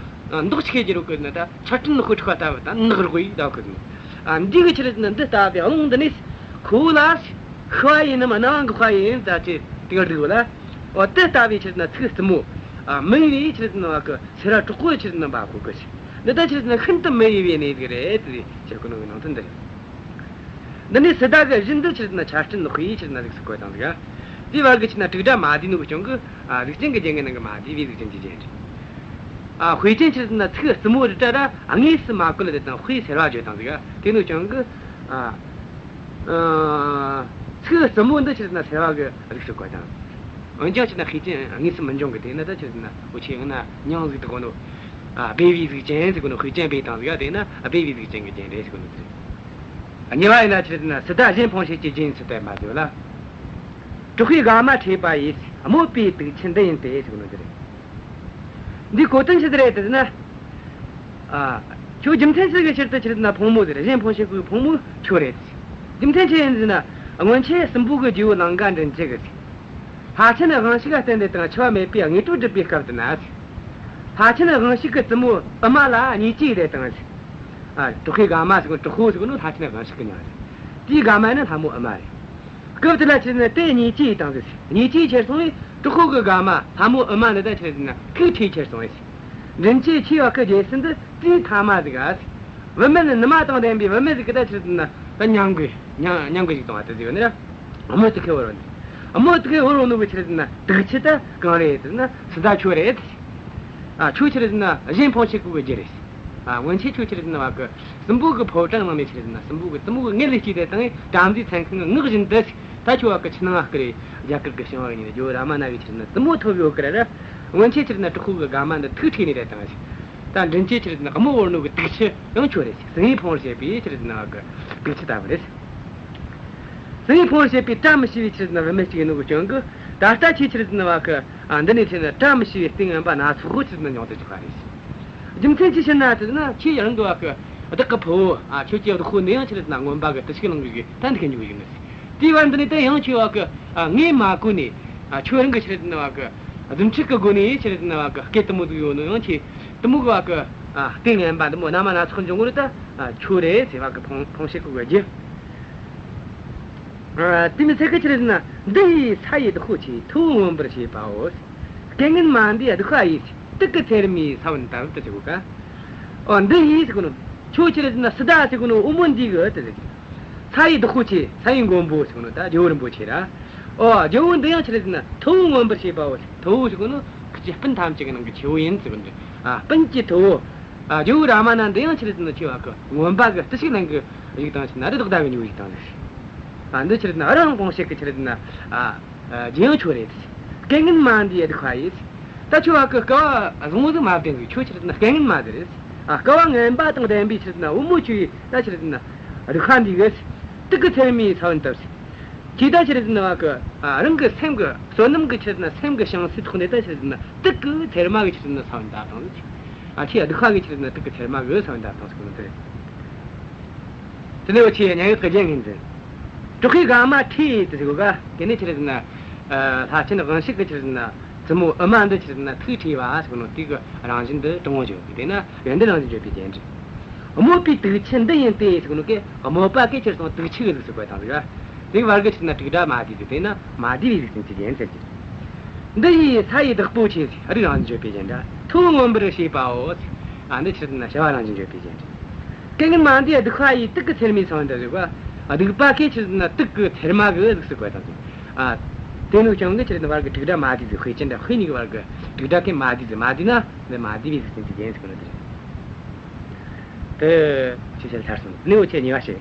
ཨ། མདོག་ཆི་གེ་གྱུར་གི་ན་ད་ཆར་སྤྲིན་ནག་པོ་འཁྲིགས་པ་ལྟ་བུ་ད་ནག་རོག་ཡིན་ད་གི། ཨ། འདི་གི་ཆི་རེད་ཟེར་ན་འདི་ལྟ་བུའི་རླུང་འདི་ནས་ཁོ་བོ་ལ་ཤི་བ་ཡིན་ནམ་སྣང་བ་འགག་པ་ཡིན་ད་ཅི་དེ་གར་འདུག་ལ། འོ་དེ་ལྟ་བུའི་ཆི་རེད་ཟེར་ན་ཚིག་རྩུབ་མོ། ཨ། མི་འོས་པའི་ཆི་རེད་ཟེར་ན་བ་གི་སེར་བ་དྲག་པོ་ཆི་རེད་ཟེར་ན་འབབ་གོ་གི། འདི་ད་ཆི་རེད་ཟེར་ན་ཤིན་ཏུ་མི་འོས་པའི་གནས་ཟིག་རེད་དེ་ཟེར་གོ་ནོ་གི་ནང་དོན་འདི་རེད། འདི་ནས་སཱི་ཏཱ་གི་བཞིན་དུ་ཆི་རེད་ཟེར་ན་ཆར་སྤྲིན་ནག་པོ་ཡིས་ཆི་རེད་ཟེར་ན་གཟུགས་སུ་བཀོད་བཏང་ཟིག། དེའི་བར་གི་ཆི་རེད་ཟེར་ན་དྲུག་སྒྲ་མ་བསྡུས་ནོ་གི་རྐྱེན་གིས། ཨ། གཟུགས་ཅན་གྱི་རྒྱན་གྱི་ནང་གི་མ་བསྡུས་པའི་གཟུགས་ཅན་གྱི་རྒྱན་རེད། ཨ། དཔེ་ཅན་ཆི་རེད་ཟེར་ན་ཚིག་རྩུབ་མོ་རེད་ད་ར་དངོས་སུ་མ་བཀོད་ལ་དེ་དང་དཔེ་སེར་བ་བརྗོད་བཏང་ཟིག། དེ་ནོ་རྐྱེན་གིས། ཨ། ཨ། ཚིག་རྩུབ་མོ་འདི་ཆི་རེད་ཟེར་ན་སེར་བ་གི་གཟུགས་སུ་བཀོད་བཏང་། འོན་ཀྱང་ཆི་རེད་ཟེར་ན་དཔེ་ཅན་དངོས་སུ་མི་འབྱུང་གི། དེ་ནི་ད་ཆི་རེད་ཟེར་ན་འུ་ཆོས་ཡང་ན་མྱིང་ཟིག་ཏུ་གོ་ནོ། ཨ། སྦས་པའི་གཟུགས་ཅན་ཟེར་གོ་ནོ། དཔེ་ཅན་སྦས་བཏང་ཟིག། དེ་ན་སྦས་པའི་གཟུགས་ཅན་གྱི་རྒྱན་རེད་ཟེར་གོ་ནོ་དེ་རེད། གཉིས་པ་ཡིན་ན་ཆི་རེད་ཟེར་ན་སཱི་ཏཱ་གཞན་ཕུང་བྱེད་ཀྱི་རྒྱུ་ཡིན་ཚུལ་བསྟན་པ་དེ་ལ། དྲག་པོའི་དགའ་མ་ཁྲོས་པ་ཡིས། དམོད་པའི་དུག་ཆུ་འདི་ཡིན་ཏེ་ཟེར་གོ་ནོ་དེ་རེད། འདིའི་གོ་དོན་ཆི་ཟིག་རེད་ཟེར་ན། ཨ། ཁྱོད་རྒྱུ་མཚན་ཆི་གི་ཕྱིར་དུ་ཆི་རེད་ཟེར་ན་ཕུང་མོ་ཟེར། གཞན་ཕུང་བྱེད་ཀྱི་ཕུང་མོ་ཁྱོད་རེད། རྒྱུ་མཚན་ཆི་ཡིན་ཟེར་ན། སྔོན་ཆད་སྲིན་པོ་གི་རྗེ་བོ་ལང་ཀ་མགྲིན་བཅུ་གིས། ལྷ་ཆེན་དབང་ཕྱུག་ག་བརྟེན་ཏེ་དང་འཆི་བ་མེད་པའི་དངོས་གྲུབ་བསྒྲུབས་པའི་སྐབས་དེ་ན། ལྷ་ཆེན་དབང་ཕྱུག་གི་བཙུན་མོ་ཨུ་མ་ལ་བརྙས་བཅོས་བྱས་བཏང་ཟིག། ཨ། དྲག་པོའི་དགའ་མ་ཟེར་གོ། དྲག་པོ་ཟེར་གོ་ནོ་ལྷ་ཆེན་དབང་ཕྱུག་གི་མྱིང་རེད། དེའི་དགའ་མ་ནི་ལྷ་མོ་ཨུ་མ་རེད། སྐབས་དེ་ལ་ཆི་རེད་ཟེར་ན་དེ་བརྙས་བཅོས་བཏང་ཟིག། བརྙས་བཅོས་ཁྱེར་སོང་བས་དྲག་པོ་གི་དགའ་མ་ལྷ་མོ་ཨུ་མ་ནི་ད་ཆི་རེད་ཟེར་ན་ཐུགས་ཁྲོས་ཁྱེར་སོང་བས། མགྲིན་བཅུ་ཆེ་བ་གི་རྒྱལ་སྲིད་འདི་དེའི་མཐའ་མ་ཟིག་ག། བུད་མེད་ནི་ནུ་མ་དང་ལྡན་པའི་བུད་མེད་ཟིག་གིས་ད་ཆི་རེད་ཟེར་ན་ད་མྱང་གི་མྱང་མྱང་གི་ཞིག་བཏང་བ་དེ་ཟིག་ཡོད་ནི་ར། དམོད་དེ་ཁེ་བོར་བ་ནི། དམོད་དེ་ཁེ་བོར་བ་ནོ་གི་ཆི་རེད་ཟེར་ན་དུག་ཆུ་ད་གང་རེད་ཟེར་ན་སཱི་ཏཱ་ཁྱོད་རེད། ཨ། ཁྱོད་ཆི་རེད་ཟེར་ན་གཞན་ཕུང་བྱེད་ཀྱི་རྒྱུ་རེད། ཨ། སྔོན་ཆད་ཁྱོད་ཆི་རེད་ཟེར་ན་བ་གི་སྲིན་པོ་གི་ཕོ་བྲང་ནང་ནས་ཆི་རེད་ཟེར་ན་སྲིན་པོ་གི་བཙུན་མོ་གི་མངལ་ལས་སྐྱེས་ཏེ་དང་བྲམ་ཟེ་མཚན་མཁན་གི་ངག་བཞིན་དུ། ད་ཁྱོད་བ་གི་ཆི་ནང་ང་ཀི་རེད། རྒྱ་གར་གི་ཞིང་བ་གི་ཉིན་ཇོ་བོ་རཱ་མ་ན་གི་ཆི་རེད་ན་བཙུན་མོ་ཐོབ་ཡོད་ཀི་ར་ར། སྔོན་ཆད་ཆི་རེད་ན་དྲག་པོ་གི་དགའ་མ་འདི་ཐུགས་ཁྲོས་ནས་རེད་དང་ཟེར། ད་མགྲིན་བཅུ་ཆི་རེད་ན་དམོད་བོར་ནོ་གི་དུག་ཆུ་ཡང་ཁྱོད་རེད་ཟེར། སྲིན་ཡུལ་ཕུང་བར་བྱེད་པའི་ཆི་རེད་ན་བ་གི་དུག་ཆུ་ལྟ་བུ་རེད་ཟེར། སྲིན་ཡུལ་ཕུང་བར་བྱེད་པའི་བཀྲ་མི་ཤིས་པའི་ཆི་རེད་ན་བུད་མེད་ཅིག་ཡིན་ནོ་གི་རྐྱེན་གིས། ད་ལྟ་ཁྱོད་ཆི་རེད་ན་བ་གི་ཨ་འདི་ནས་ཆི་རེད་ན་བཀྲ་མི་ཤིས་པའི་ལྟས་ངན་པ་སྣ་ཚོགས་ཆི་རེད་ན་མྱོང་དུ་བཅུག་པ་རེད་ཟེར། རྒྱུ་མཚན་ཅི་ཞིག་ན་ཟེར་ན། ཁྱེད་རང་གི་བ་གི་བདག་གི་ཕུ་བོ། ཨ་ཁྱོད་ཀྱི་བདག་པོ་ནས་ཡང་ཆི་རེད་ན་རྔོན་པ་གི་བརྟུལ་ཞུགས་བླངས་གི་ད་འདི་གི་འཇུག་གི་ཡིན་ནི། དེའི་བར་འདི་ནས་ད་ཡང་ཁྱོད་བ་གི་ཨ་ངས་མ་གོ་ནས། ཨ་ཁྱོད་རང་གི་ཆི་རེད་ན་བ་གི་རྫུ་འཕྲུལ་གི་སྒོ་ནས་ཆི་རེད་ན་བ་གི་སྐད་དུ་མོ་ཟིག་ཡོད་ནོ། ཡང་ཁྱེད་དུ་མོ་གི་བ་གི་ཨ་ལྟས་ངན་པ་འདི་མོ་རྣམ་པ་སྣ་ཚོགས་འབྱུང་གི་རེད། ད་ཨ་ཁྱོད་རེད་ཟེར། བ་གི་ཕུང་ཕུང་བྱེད་གོ་གི་རྒྱུ། ཨ་དེ་མི་ཚད་གི་ཆི་རེད་ན། འདི་ཡིས་ས་ཡི་བདག་པོ་ཆེ། ཐུ་བོ་མངོན་པར་བྱེད་པའོ། སྐལ་ངན་མ་འདིའི་གདུག་པ་ཡིས། དུག་གི་ཚེར་མའི་ས་བོན་ལྟ་བུར་དུ་ཟེར་གོ་ག། ཨོ་འདི་ཡིས་ཟེར་གོ་ནོ། ཁྱོད་ཆི་རེད་ན་སི་ཏཱ་ཟེར་གོ་ནོ་བུ་མོ་འདི་གིས་དེ་ཟེར། ས་ཡི་བདག་པོ་ཆེ། ས་ཡི་མགོན་པོ་ཟེར་གོ་ནོ་ད་ཇོ་བོ་རིན་པོ་ཆེ་ར། ཨོ་ཇོ་བོ་འདི་ཡང་ཆི་རེད་ན་ཐུ་བོ་མངོན་པར་བྱེད་པའོ། ཐུ་བོ་ཟེར་གོ་ནོ་ཁྱེད་ཀྱི་སྤུན་ཐམས་ཅད་ཀྱི་ནང་གི་ཆེ་བོ་ཡིན་ཟེར་གོ་ནོ། ཨ་སྤུན་གྱི་ཐུ་བོ། ཨ་ཇོ་བོ་རཱ་མ་ན་འདི་ཡང་ཆི་རེད་ན་ཁྱོད་བ་གི་རྔོན་པ་གི་བརྟུལ་ཞུགས་ལེན་གི་ཡིག་དང་ཆི་ན་རི་དྭགས་བདའ་གི་འཇུག་ཡིག་དང་ཟེར། ཨ་འདི་ཆི་རེད་ན་རང་དཔུང་བྱེད་གི་ཆི་རེད་ན། ཨ་ཨ་རྒྱུན་ཡང་ཁྱོད་རེད། སྐལ་ངན་མ་འདིའི་གདུག་པ་ཡིས། ད་ཁྱོད་བ་གི་སྐལ་བ་བཟང་བོ་ཟིག་མ་ལྡན་གི། ཁྱོད་ཆི་རེད་ན་སྐལ་ངན་མ་ཟིག་རེད། ཨ་སྐལ་བ་ངན་པ་དང་ལྡན་པའི་ཆི་རེད་ན་བུ་མོ་ཁྱོད་ཡིས་ད་ཆི་རེད་ན་གདུག་པ་འདི་གིས། དུག་གི་ཚེར་མའི་ས་བོན་ལྟ་བུར། ཁྱེད་ད་ཆི་རེད་ན་བ་གི་ཨ་རང་གི་སེམས་གི་བསོད་ནམས་གི་ཆི་རེད་ན་སེམས་གི་བྱང་སའི་ཐོག་ནས་ད་ཆི་རེད་ན་དུག་གི་ཚེར་མ་གི་ཆི་རེད་ན་ས་བོན་བཏབ་བཏང་ཟིག། ཨ་ཁྱེད་གདུག་པ་གི་ཆི་རེད་ན་དུག་གི་ཚེར་མ་གི་ས་བོན་བཏབ་བཏང་ཟེར་གོ་ནོ་དེ་རེད། དེ་ནས་འུ་ཆོས་སྙན་ངག་གི་རྒྱན་ངོས་འཛིན། དྲག་པོའི་དགའ་མ་ཁྲོས་ཏེ་ཟེར་གོ་ག། དེ་ནས་ཆི་རེད་ན། ཨ་ལྷ་ཆེན་དབང་ཕྱུག་གི་ཆི་རེད་ན་བཙུན་མོ་ཨུ་མ་འདི་ཆི་རེད་ན་ཐུགས་ཁྲོས་པ་ཟེར་གོ་ནོ་དེ་གི་རང་བཞིན་འདི་དྲང་བོ་བརྗོད་གི། དེ་ན་ཡོན་ཏན་རང་བཞིན་བརྗོད་པའི་རྒྱན་རེད། དམོད་པའི་དུག་ཆུ་འདི་ཡིན་ཏེ་ཟེར་གོ་ནོ་གི། དམོད་པ་གི་ཆི་རེད་ན་དུག་ཆུ་གི་གཟུགས་སུ་བཀོད་བཏང་ཟིག། དེ་བར་གི་ཆི་རེད་ན་དྲུག་སྒྲ་མ་བསྡུས་ཟིག། དེ་ན་མ་བསྡུས་པའི་གཟུགས་ཅན་གྱི་རྒྱན་ཟེར་གི། འདི་ཡིས་ས་ཡི་བདག་པོ་ཆེ་ཟེར། རིགས་རང་བཞིན་བརྗོད་པའི་རྒྱན་ར། ཐུ་བོ་མངོན་པར་བྱེད་པའོ་ཟེར། ཨ་འདི་ཆི་རེད་ན་བྱ་བ་རང་བཞིན་བརྗོད་པའི་རྒྱན་རེད། སྐལ་ངན་མ་འདིའི་གདུག་པ་ཡིས། དུག་གི་ཚེར་མའི་ས་བོན་ལྟ་བུར་ཟེར་གོ་ག། གདུག་པ་གི་ཆི་རེད་ན་དུག་གི་ཚེར་མ་གི་གཟུགས་སུ་བཀོད་བཏང་ཟིག། ཨ་དེ་ནོ་རྐྱེན་གིས་ཆི་རེད་ན་བར་གི་དྲུག་སྒྲ་མ་བསྡུས་ཟིག། དཔེ་ཅན་འདྲ་དཔེ་གཉིས་ཀྱི་བར་གི་དྲུག་སྒྲ་གི་མ་བསྡུས་ཟིག། མ་བསྡུས་ན་འདི་མ་བསྡུས་པའི་གཟུགས་ཅན་གྱི་རྒྱན་ཟེར་གོ་ནོ་དེ་རེད། དེ་ཆི་ཟེར་ཚར་སོང་། དེ་ནས་འུ་ཆོས་གཉིས་པ་བཤད།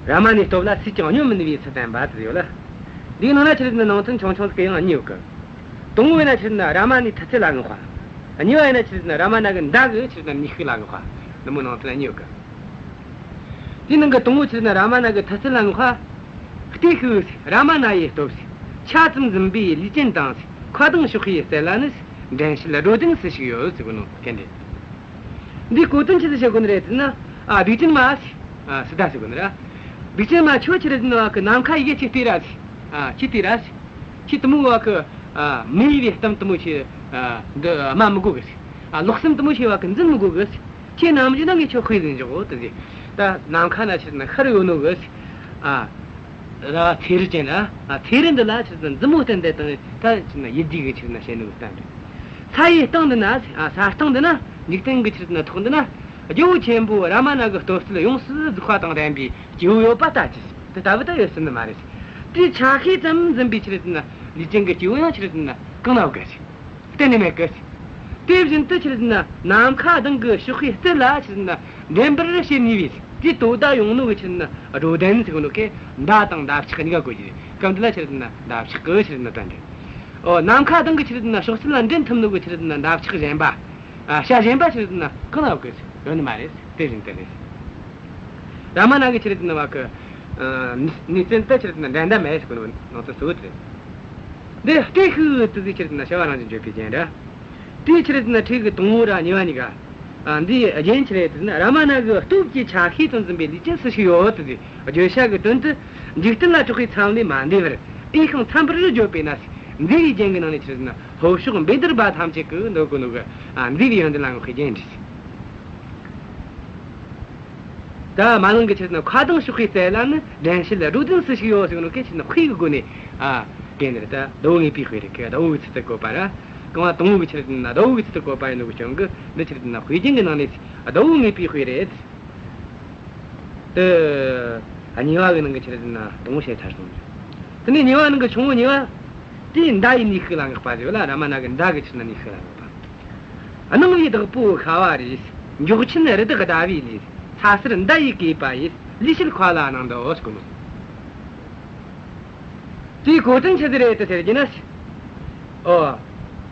རཱ་མ་ནའི་སྟོབས་ལ་སུས་ཀྱང་བསྙོན་མི་ནུས་པའི་ཚུལ་བསྟན་པ་དེ་ཡོད་ལ། འདིའི་ནང་ན་ཆི་རེད་ན་ནང་དོན་ཆུང་ཆུང་ཟིག་ཡང་གཉིས་ཡོད་གི། དང་པོ་ཡིན་ན་ཆི་རེད་ན་རཱ་མ་ནའི་མཐུ་རྩལ་ལ་བསྔགས་པ། གཉིས་པ་ཡིན་ན་ཆི་རེད་ན་རཱ་མ་ན་གི་མདའ་གི་ཆི་རེད་ན་ནུས་ཤུགས་ལ་བསྔགས་པ། འདི་མོ་ནང་དོན་གཉིས་ཡོད་གི། དེའི་ནང་གི་དང་པོ་ཆི་རེད་ན་རཱ་མ་ན་གི་མཐུ་རྩལ་ལ་བསྔགས་པ། ལྟོས་ཤིག་རཱ་མ་ན་ཡི་སྟོབས། ཆ་ཙམ་འཛིན་པའི་ལུས་ཅན་དང་། མཁའ་ལྡིང་གཤོག་པའི་རྩལ་ལ་ནི། འགྲན་བྱེད་སྒྲོ་ལྡན་སུ་ཞིག་ཡོད་ཟེར་གོ་ནོ་དེ་རེད། འདིའི་གོ་དོན་ཆི་ཟིག་བཤད་གོ་ནི་རེད་ཟེར་ན། ཨ་གདུག་ཅན་མ་ཟེར། ཨ་སི་ཏཱ་ཟེར་གོ་ནི་ར། གདུག་ཅན་མ་ཁྱོད་ཆི་རེད་ཟེར་ན་བ་གི་ནམ་མཁའ་ཡི་གེ་ཁྱོས་ལྟོས་ར་ཟེར། ཨ་ཁྱོས་ལྟོས་ར་ཟེར། ཁྱོས་དེ་མོ་བ་གི་ཨ་མི་ཡི་བའི་གཏམ་དེ་མོ་ཁྱོས་ཨ་འདི་སྨྲ་མི་དགོས་གི་ཟེར། ཨ་ལོག་སེམས་དེ་མོ་ཁྱོས་བ་གི་འཛིན་མི་དགོས་གི་ཟེར། ཁྱོས་ནམ་ཞིག་ན་ངས་ཁྱོད་དཔེ་ཟིག་འཇོག་གོ་དེ་ཟེར། ད་ནམ་མཁའ་ན་ཆི་རེད་ན་ཤར་ཡོད་ནོ་གི་ཟེར། ཨ་ར་བ་ཚེ་རི་ཅན་ར། ཨ་ཚེ་རི་འདི་ལ་ཆི་རེད་ན་མཛུབ་མོ་བསྟན་ཏེ་དང་ད་ཆི་རེད་ན་ཡིད་བདེ་གི་ཆི་རེད་ན་བཤད་ནོ་གི་གཏམ་རེད། ས་ཡི་སྟེང་འདི་ན་ཟེར། ཨ་ས་སྟེང་འདི་ན། འཇིག་རྟེན་གྱི་ཆི་རེད་ན་ཐོག་འདི་ན། རྒྱལ་པོ་ཆེན་པོ་རཱ་མ་ན་གི་སྟོབས་རྩལ་ཡོངས་སུ་རྫོགས་པ་དང་ལྡན་པའི་སྐྱེ་བོ་ཡོད་པ་ལྟ་ཅི། དེ་ལྟ་བུ་ད་ཡོད་སྲིད་ནི་མ་རེད། དེའི་ཆ་ཤས་ཙམ་འཛིན་པའི་ཆི་རེད་ན་ལུས་ཅན་གྱི་སྐྱེ་བོ་ཡང་ཆི་རེད་ན་གང་ན་ཡོད་གི་ཟེར། གཏན་ནས་མེད་གི་ཟེར། དེ་བཞིན་དུ་ཆི་རེད་ན་ནམ་མཁའ་ལྡིང་གི་གཤོག་པའི་རྩལ་ལ་ཆི་རེད་ན་འགྲན་པར་བྱེད་ནུས་པའི་དེའི་དོ་ཟླ་ཡོང་ནོ་གི་ཆི་རེད་ན་སྒྲོ་ལྡན་ཟེར་གོ་ནོ་གི་མདའ་དང་འདབ་ཆགས་གཉིས་ཀ་གོ་རྒྱུ་རེད། སྐབས་འདི་ལ་ཆི་རེད་ན་འདབ་ཆགས་གི་ཆི་རེད་ན་དོན་རེད། ཨོ་ནམ་མཁའ་ལྡིང་གི་ཆི་རེད་ན་གཤོག་རྩལ་ལ་འགྲན་ཐུབ་ནོ་གི་ཆི་རེད་ན་འདབ་ཆགས་གཞན་པ། ཨ་བྱ་གཞན་པ་ཆི་རེད་ན་གང་ན་ཡོད་གི་ཟེར། ཡོད་ནི་མ་རེད། དེ་བཞིན་དུ་རེད། རཱ་མ་ན་གི་ཆི་རེད་ན་བ་གི་ཨ་ནུས་རྩལ་དེ་ཆི་རེད་ན་འགྲན་ཟླ་མེད་ཟེར་གོ་ནོ་ནང་དོན་གཙོ་བོ་དེ་རེད། འདི་ལྟོས་ཤིག་དེ་ཟེར་ཆི་རེད་ན་བྱ་བ་རང་བཞིན་བརྗོད་པའི་རྒྱན་ར། དེའི་ཆི་རེད་ན་ཁྲིད་གི་དང་པོ་ར་གཉིས་པ་གཉིས་ཀ། ཨ་འདིའི་རྒྱན་ཆི་རེད་ཟེར་ན་རཱ་མ་ན་གི་སྟོབས་ཀྱི་ཆ་ཤས་ཙམ་འཛིན་པའི་ལུས་ཅན་སུ་ཞིག་ཡོད་དེ་ཟེར་བརྗོད་བྱ་གི་དོན་དུ། འཇིག་རྟེན་ལ་གྲགས་པའི་མཚམས་ལས་མ་འདས་པར་འོས་ཤིང་འཚམ་པར་བརྗོད་པས་ན། མཛེས་པའི་རྒྱན་གྱི་ནང་ནས་ཆི་རེད་ན་ལྷོ་ཕྱོགས་བཻ་ཌར་བྷ་ཐམས་ཅད་ཀྱིས་འདོད་གོ་ནོ་གི། ཨ་མཛེས་པའི་ཡོན་ཏན་ལ་བསྔགས་པའི་རྒྱན་རེད། ད་མ་ནང་གི་ཆི་རེད་ན་མཁའ་ལྡིང་གཤོག་པའི་རྩལ་ལ་ནི། འགྲན་བྱེད་སྒྲོ་ལྡན་སུ་ཞིག་ཡོད་ཟེར་ནོ་གི་ཆི་རེད་ན་དཔེ་གི་སྒོ་ནས། ཨ་དེ་ནི་ད་ཟླ་བོ་དངོས་པོའི་དཔེ་རེད་གི། ཟླ་བོ་གི་ཚུལ་དུ་བཀོད་པ་ར། རྐང་བ་དང་པོ་གི་ཆི་རེད་ན་ཟླ་བོ་གི་ཚུལ་དུ་བཀོད་པ་ཡིན་ནོ་གི་རྐྱེན་གིས་འདི་ཆི་རེད་ན་དཔེ་རྒྱན་གྱི་ནང་ནས་ཟླ་བོ་དངོས་པོའི་དཔེ་རེད། དེ་གཉིས་པ་གི་ནང་གི་ཆི་རེད་ན་དང་པོ་བཤད་ཚར་སོང་། དེ་ནས་གཉིས་པ་ནང་གི་ཆུང་ངུ་གཉིས་པ། དེའི་མདའ་ཡི་ནུས་ཤུགས་ལ་བསྔགས་པ་ཟེར་བ་ལ། རཱ་མ་ན་གི་མདའ་གི་ཆི་རེད་ན་ནུས་ཤུགས་ལ་བསྔགས་པ། སྣང་བའི་བདག་པོ་ཤ་བ་རེད། མགྱོགས་ཆེན་རི་དྭགས་ཟླ་བའི་ལུས། ཚ་ཟེར་མདའ་ཡིས་གས་པ་ཡིས། ལུས་ཕྱེད་མཁའ་ལ་སྣང་འདུག་ཟེར་གོ་ནོ། དེའི་གོ་དོན་ཆི་ཟིག་རེད་དེ་ཟེར་རྒྱུ་ན། ཨོ།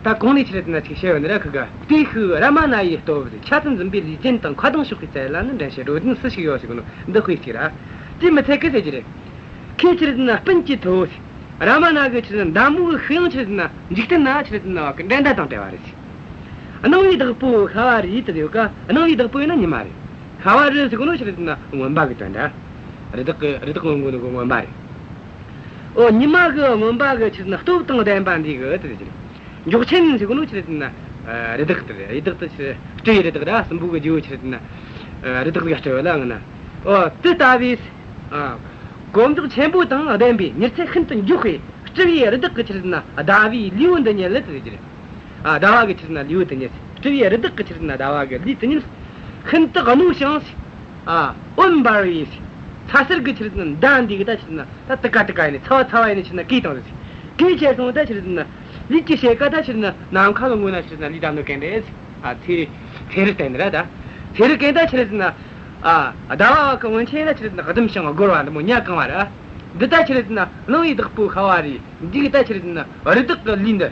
ད་གོང་ནས་ཆི་རེད་ཟེར་ན་ཅིག་བཤད་ཡོད་ནི་ར། ཁི་ག་དེའི་ཤུལ་རཱ་མ་ན་ཡི་སྟོབས་ཟེར། ཆ་ཙམ་འཛིན་པའི་ལུས་ཅན་དང་། ཁ་གདངས་གཤོག་པའི་རྩལ་ལ་ནི། འགྲན་བྱེད་རོལ་རྒྱན་སུ་ཞིག་ཡོད་ཟེར་གོ་ནོ་འདི་དཔེ་གཅིག་ར། དེ་མི་ཚད་གི་ཟེར་རྒྱུ་རེད། ཁོས་ཆི་རེད་ཟེར་ན་སྤུན་གྱི་ཐུ་བོ་ཟེར། རཱ་མ་ན་གི་ཆི་རེད་ཟེར་ན་མདའ་མོ་གི་ཤུགས་ཡང་ཆི་རེད་ཟེར་ན་འཇིག་རྟེན་ན་ཆི་རེད་ཟེར་ན་བ་གི་འགྲན་ཟླ་དང་བྲལ་བ་རེད་ཟེར། སྣང་བའི་བདག་པོ་ཤ་བ་རི་དེ་ཡོད་ཀ། སྣང་བའི་བདག་པོ་ཡིན་ན་ཉི་མ་རེད། ཤ་བ་རི་ཟེར་གོ་ནོ་ཆི་རེད་ཟེར་ན་རྔོན་པ་གི་དོན་ར། རི་དྭགས་གི་རི་དྭགས་རྔོན་གོ་ནོ་གི་རྔོན་པ་རེད། ཨོ། ཉི་མ་གི་རྔོན་པ་གི་ཆི་རེད་ཟེར་ན་སྟོབས་དང་ལྡན་པ་འདི་གི་དེ་ཟེར། མགྱོགས་ཆེན་ཟེར་གོ་ནོ་ཆི་རེད་ཟེར་ན། ཨ། རི་དྭགས་དེ་རེད། རི་དྭགས་དེ་ཆི་རེད། སྤྲུལ་པའི་རི་དྭགས་ར། སྲིན་པོ་གི་རྗེ་བོ་ཆི་རེད་ཟེར་ན། ཨ། རི་དྭགས་ལ་སྤྲུལ་བ་ལ་ངེས་ན། ཨོ། དེ་ལྟ་བུའི། ཨ། གོམ་འགྲོས་ཆེན་པོ་དང་ལྡན་པའི་མྱུར་ཚད་ཤིན་ཏུ་མགྱོགས་པའི་སྤྲུལ་པའི་རི་དྭགས་ཀྱི་ཆི་རེད་ཟེར་ན་ཟླ་བའི་ལུས་པོ་འདི་ཉིད་ལ་དེ་ཟེར། ཨ། ཟླ་བ་གི་ཆི་རེད་ཟེར་ན་ལུས་པོ་དེ་ཉིད། སྤྲུལ་པའི་རི་དྭགས་ཀྱི་ཆི་རེད་ཟེར་ན་ཟླ་བ་གི་ལུས་དེ་ཉིད། ཤིན་ཏུ་རྣོ་ཞིང་། ཨ། འོད་འབར་བའི། ཚ་ཟེར་གི་ཆི་རེད་ཟེར་ན་མདའ་འདི་གིས་ད་ཆི་རེད་ཟེར་ན་ད་དུ་ཀ་དུ་ཀ་ཡིན་ནི། ཚ་བ་ཚ་བ་ཡིན་ནི་ཆི་རེད་ཟེར་ན་གས་བཏང་ཟིག། གས་ཁྱེར་སོང་ད་ཆི་རེད་ཟེར་ན། ལུས་ཀྱི་ཕྱེད་ཀ་ད་ཆི་རེད་ཟེར་ན་ནམ་མཁའ་གི་ངོས་ན་ཆི་རེད་ཟེར་ན་ལུས་བསྡད་ནོ་གན་རེད། ཨ། ཚེ་རི། ཚེ་རི་བསྟན་ནི་ར་ད། ཚེ་རི་གན་ད་ཆི་རེད་ཟེར་ན། ཨ། ཟླ་བ་བ་གི་སྔོན་ཆད་ན་ཆི་རེད་ཟེར་ན་ཟླུམ་ཞིང་སྒོར་བ་འདི་མོ་ཉ་གང་བ་ར། འདི་ད་ཆི་རེད་ཟེར་ན་སྣང་བའི་བདག་པོ་ཤ་བ་རི་འདི་གིས་ད་ཆི་རེད་ཟེར་ན་རི་དྭགས་གི་ལུས་འདི།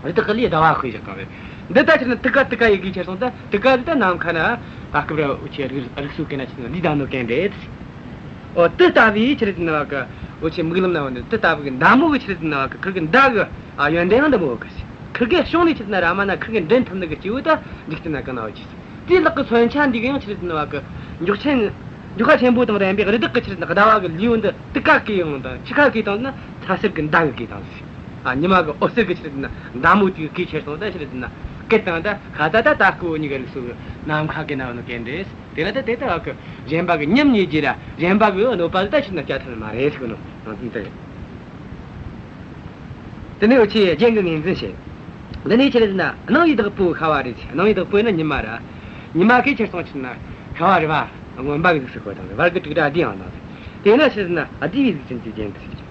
རི་དྭགས་ཀྱི་ལུས་ཟླ་བ་དཔེ་བཞག་བཏང་རེད། འདི་ད་ཆི་རེད་ཟེར་ན་དུ་ཀ་དུ་ཀ་ཡི་གེ་ཁྱེར་སོང་ད་དུ་ཀ་འདི་ད་ནམ་མཁའ་ན་ད་སྐབས་ར་འུ་ཆོའི་རིག་རིག་གསོ་གན་ན་ཆི་རེད་ཟེར་ན་ལུས་བསྡད་ནོ་གན་རེད། ཨོ། དེ་ལྟ་བུའི་ཆི་རེད་ཟེར་ན་བ་གི་འུ་ཆོའི་མིག་ལམ་ན་བ་འདི་དེ་ལྟ་བུ་གི་མདའ་མོ་གི་ཆི་རེད་ཟེར་ན་བ་གི་ཁིར་གི་མདའ་གི། ཨ། ཡོན་ཏན་ཡང་འདི་མོ་གི་ཟེར། ཁིར་གི་གཤོང་ནས་ཆི་རེད་ཟེར་ན་རཱ་མ་ན་ཁིར་གི་འདྲེན་ཐུབ་ནི་གི་སྐྱེས་བུ་ད་འཇིག་རྟེན་ན་གང་ན་ཡོད་ཀྱི་ཟེར། དེའི་ལག་གི་མཚོན་ཆ་འདི་གི་ཡང་ཆི་རེད་ཟེར་ན་བ་གི་མགྱོགས་ཆེན། མགྱོགས་པ་ཆེན་པོ་དང་ལྡན་པའི་རི་དྭགས་ཀྱི་ཆི་རེད་ཟེར་ན་ཟླ་བ་གི་ལུས་པོ་འདི་དུ་ཀ་གས་ཡོང་དང་། ཆི་ཀ་གས་བཏང་ཟེར་ན་ཚ་ཟེར་གི་མདའ་གིས་གས་བཏང་ཟིག། ཨ། ཉི་མ་གི་འོད་ཟེར་གི་ཆི་རེད་ཟེར་ན་མདའ་མོ་དེ་གིས་གས་ཁྱེར་སོང་ད་ཆི་རེད་ཟེར་ན་གས་བཏང་ད་ཁ་ད་ད་ད་སྐུ་བོ་གཉིས་ཀ་ལུས་སོ་གི་ནམ་མཁའ་གི་ན་བ་ནོ་གན་རེད། དེ་ལ་ད་དེ་ལྟ་བ་གི་གཞན་པ་གི་ཉམས་ཉེས་རྒྱུ་ར་གཞན་པ་གི་གནོད་པ་ད་ཆི་རེད་ཟེར་ན་བསྐྱལ་ཐུབ་ནི་མ་རེད་ཟེར་གི་ནོ་ནང་དོན་དེ་རེད། དེ་ནས་འུ་ཆོས་རྒྱན་གྱི་ངོས་འཛིན་བྱེད། འདི་ནས་ཆི་རེད་ཟེར་ན་སྣང་བའི་བདག་པོ་ཤ་བ་རི་ཟེར། སྣང་བའི་བདག་པོ་ཡིན་ན་ཉི་མ་ར། ཉི་མ་གིས་ཁྱེར་སོང་ཆི་རེད་ཟེར་ན་ཤ་བ་རི་བ་རྔོན་པ་གི་གཟུགས་སུ་བཀོད་བཏང་ཟིག། བར་གྱི་དྲུག་སྒྲ་བསྡུས་ཡང་བཏང་ཟིག། དེས་ན་ཆི་རེད་ཟེར་ན་བསྡུས་པའི་གཟུགས་ཅན་གྱི་རྒྱན་དུ་ཟེར།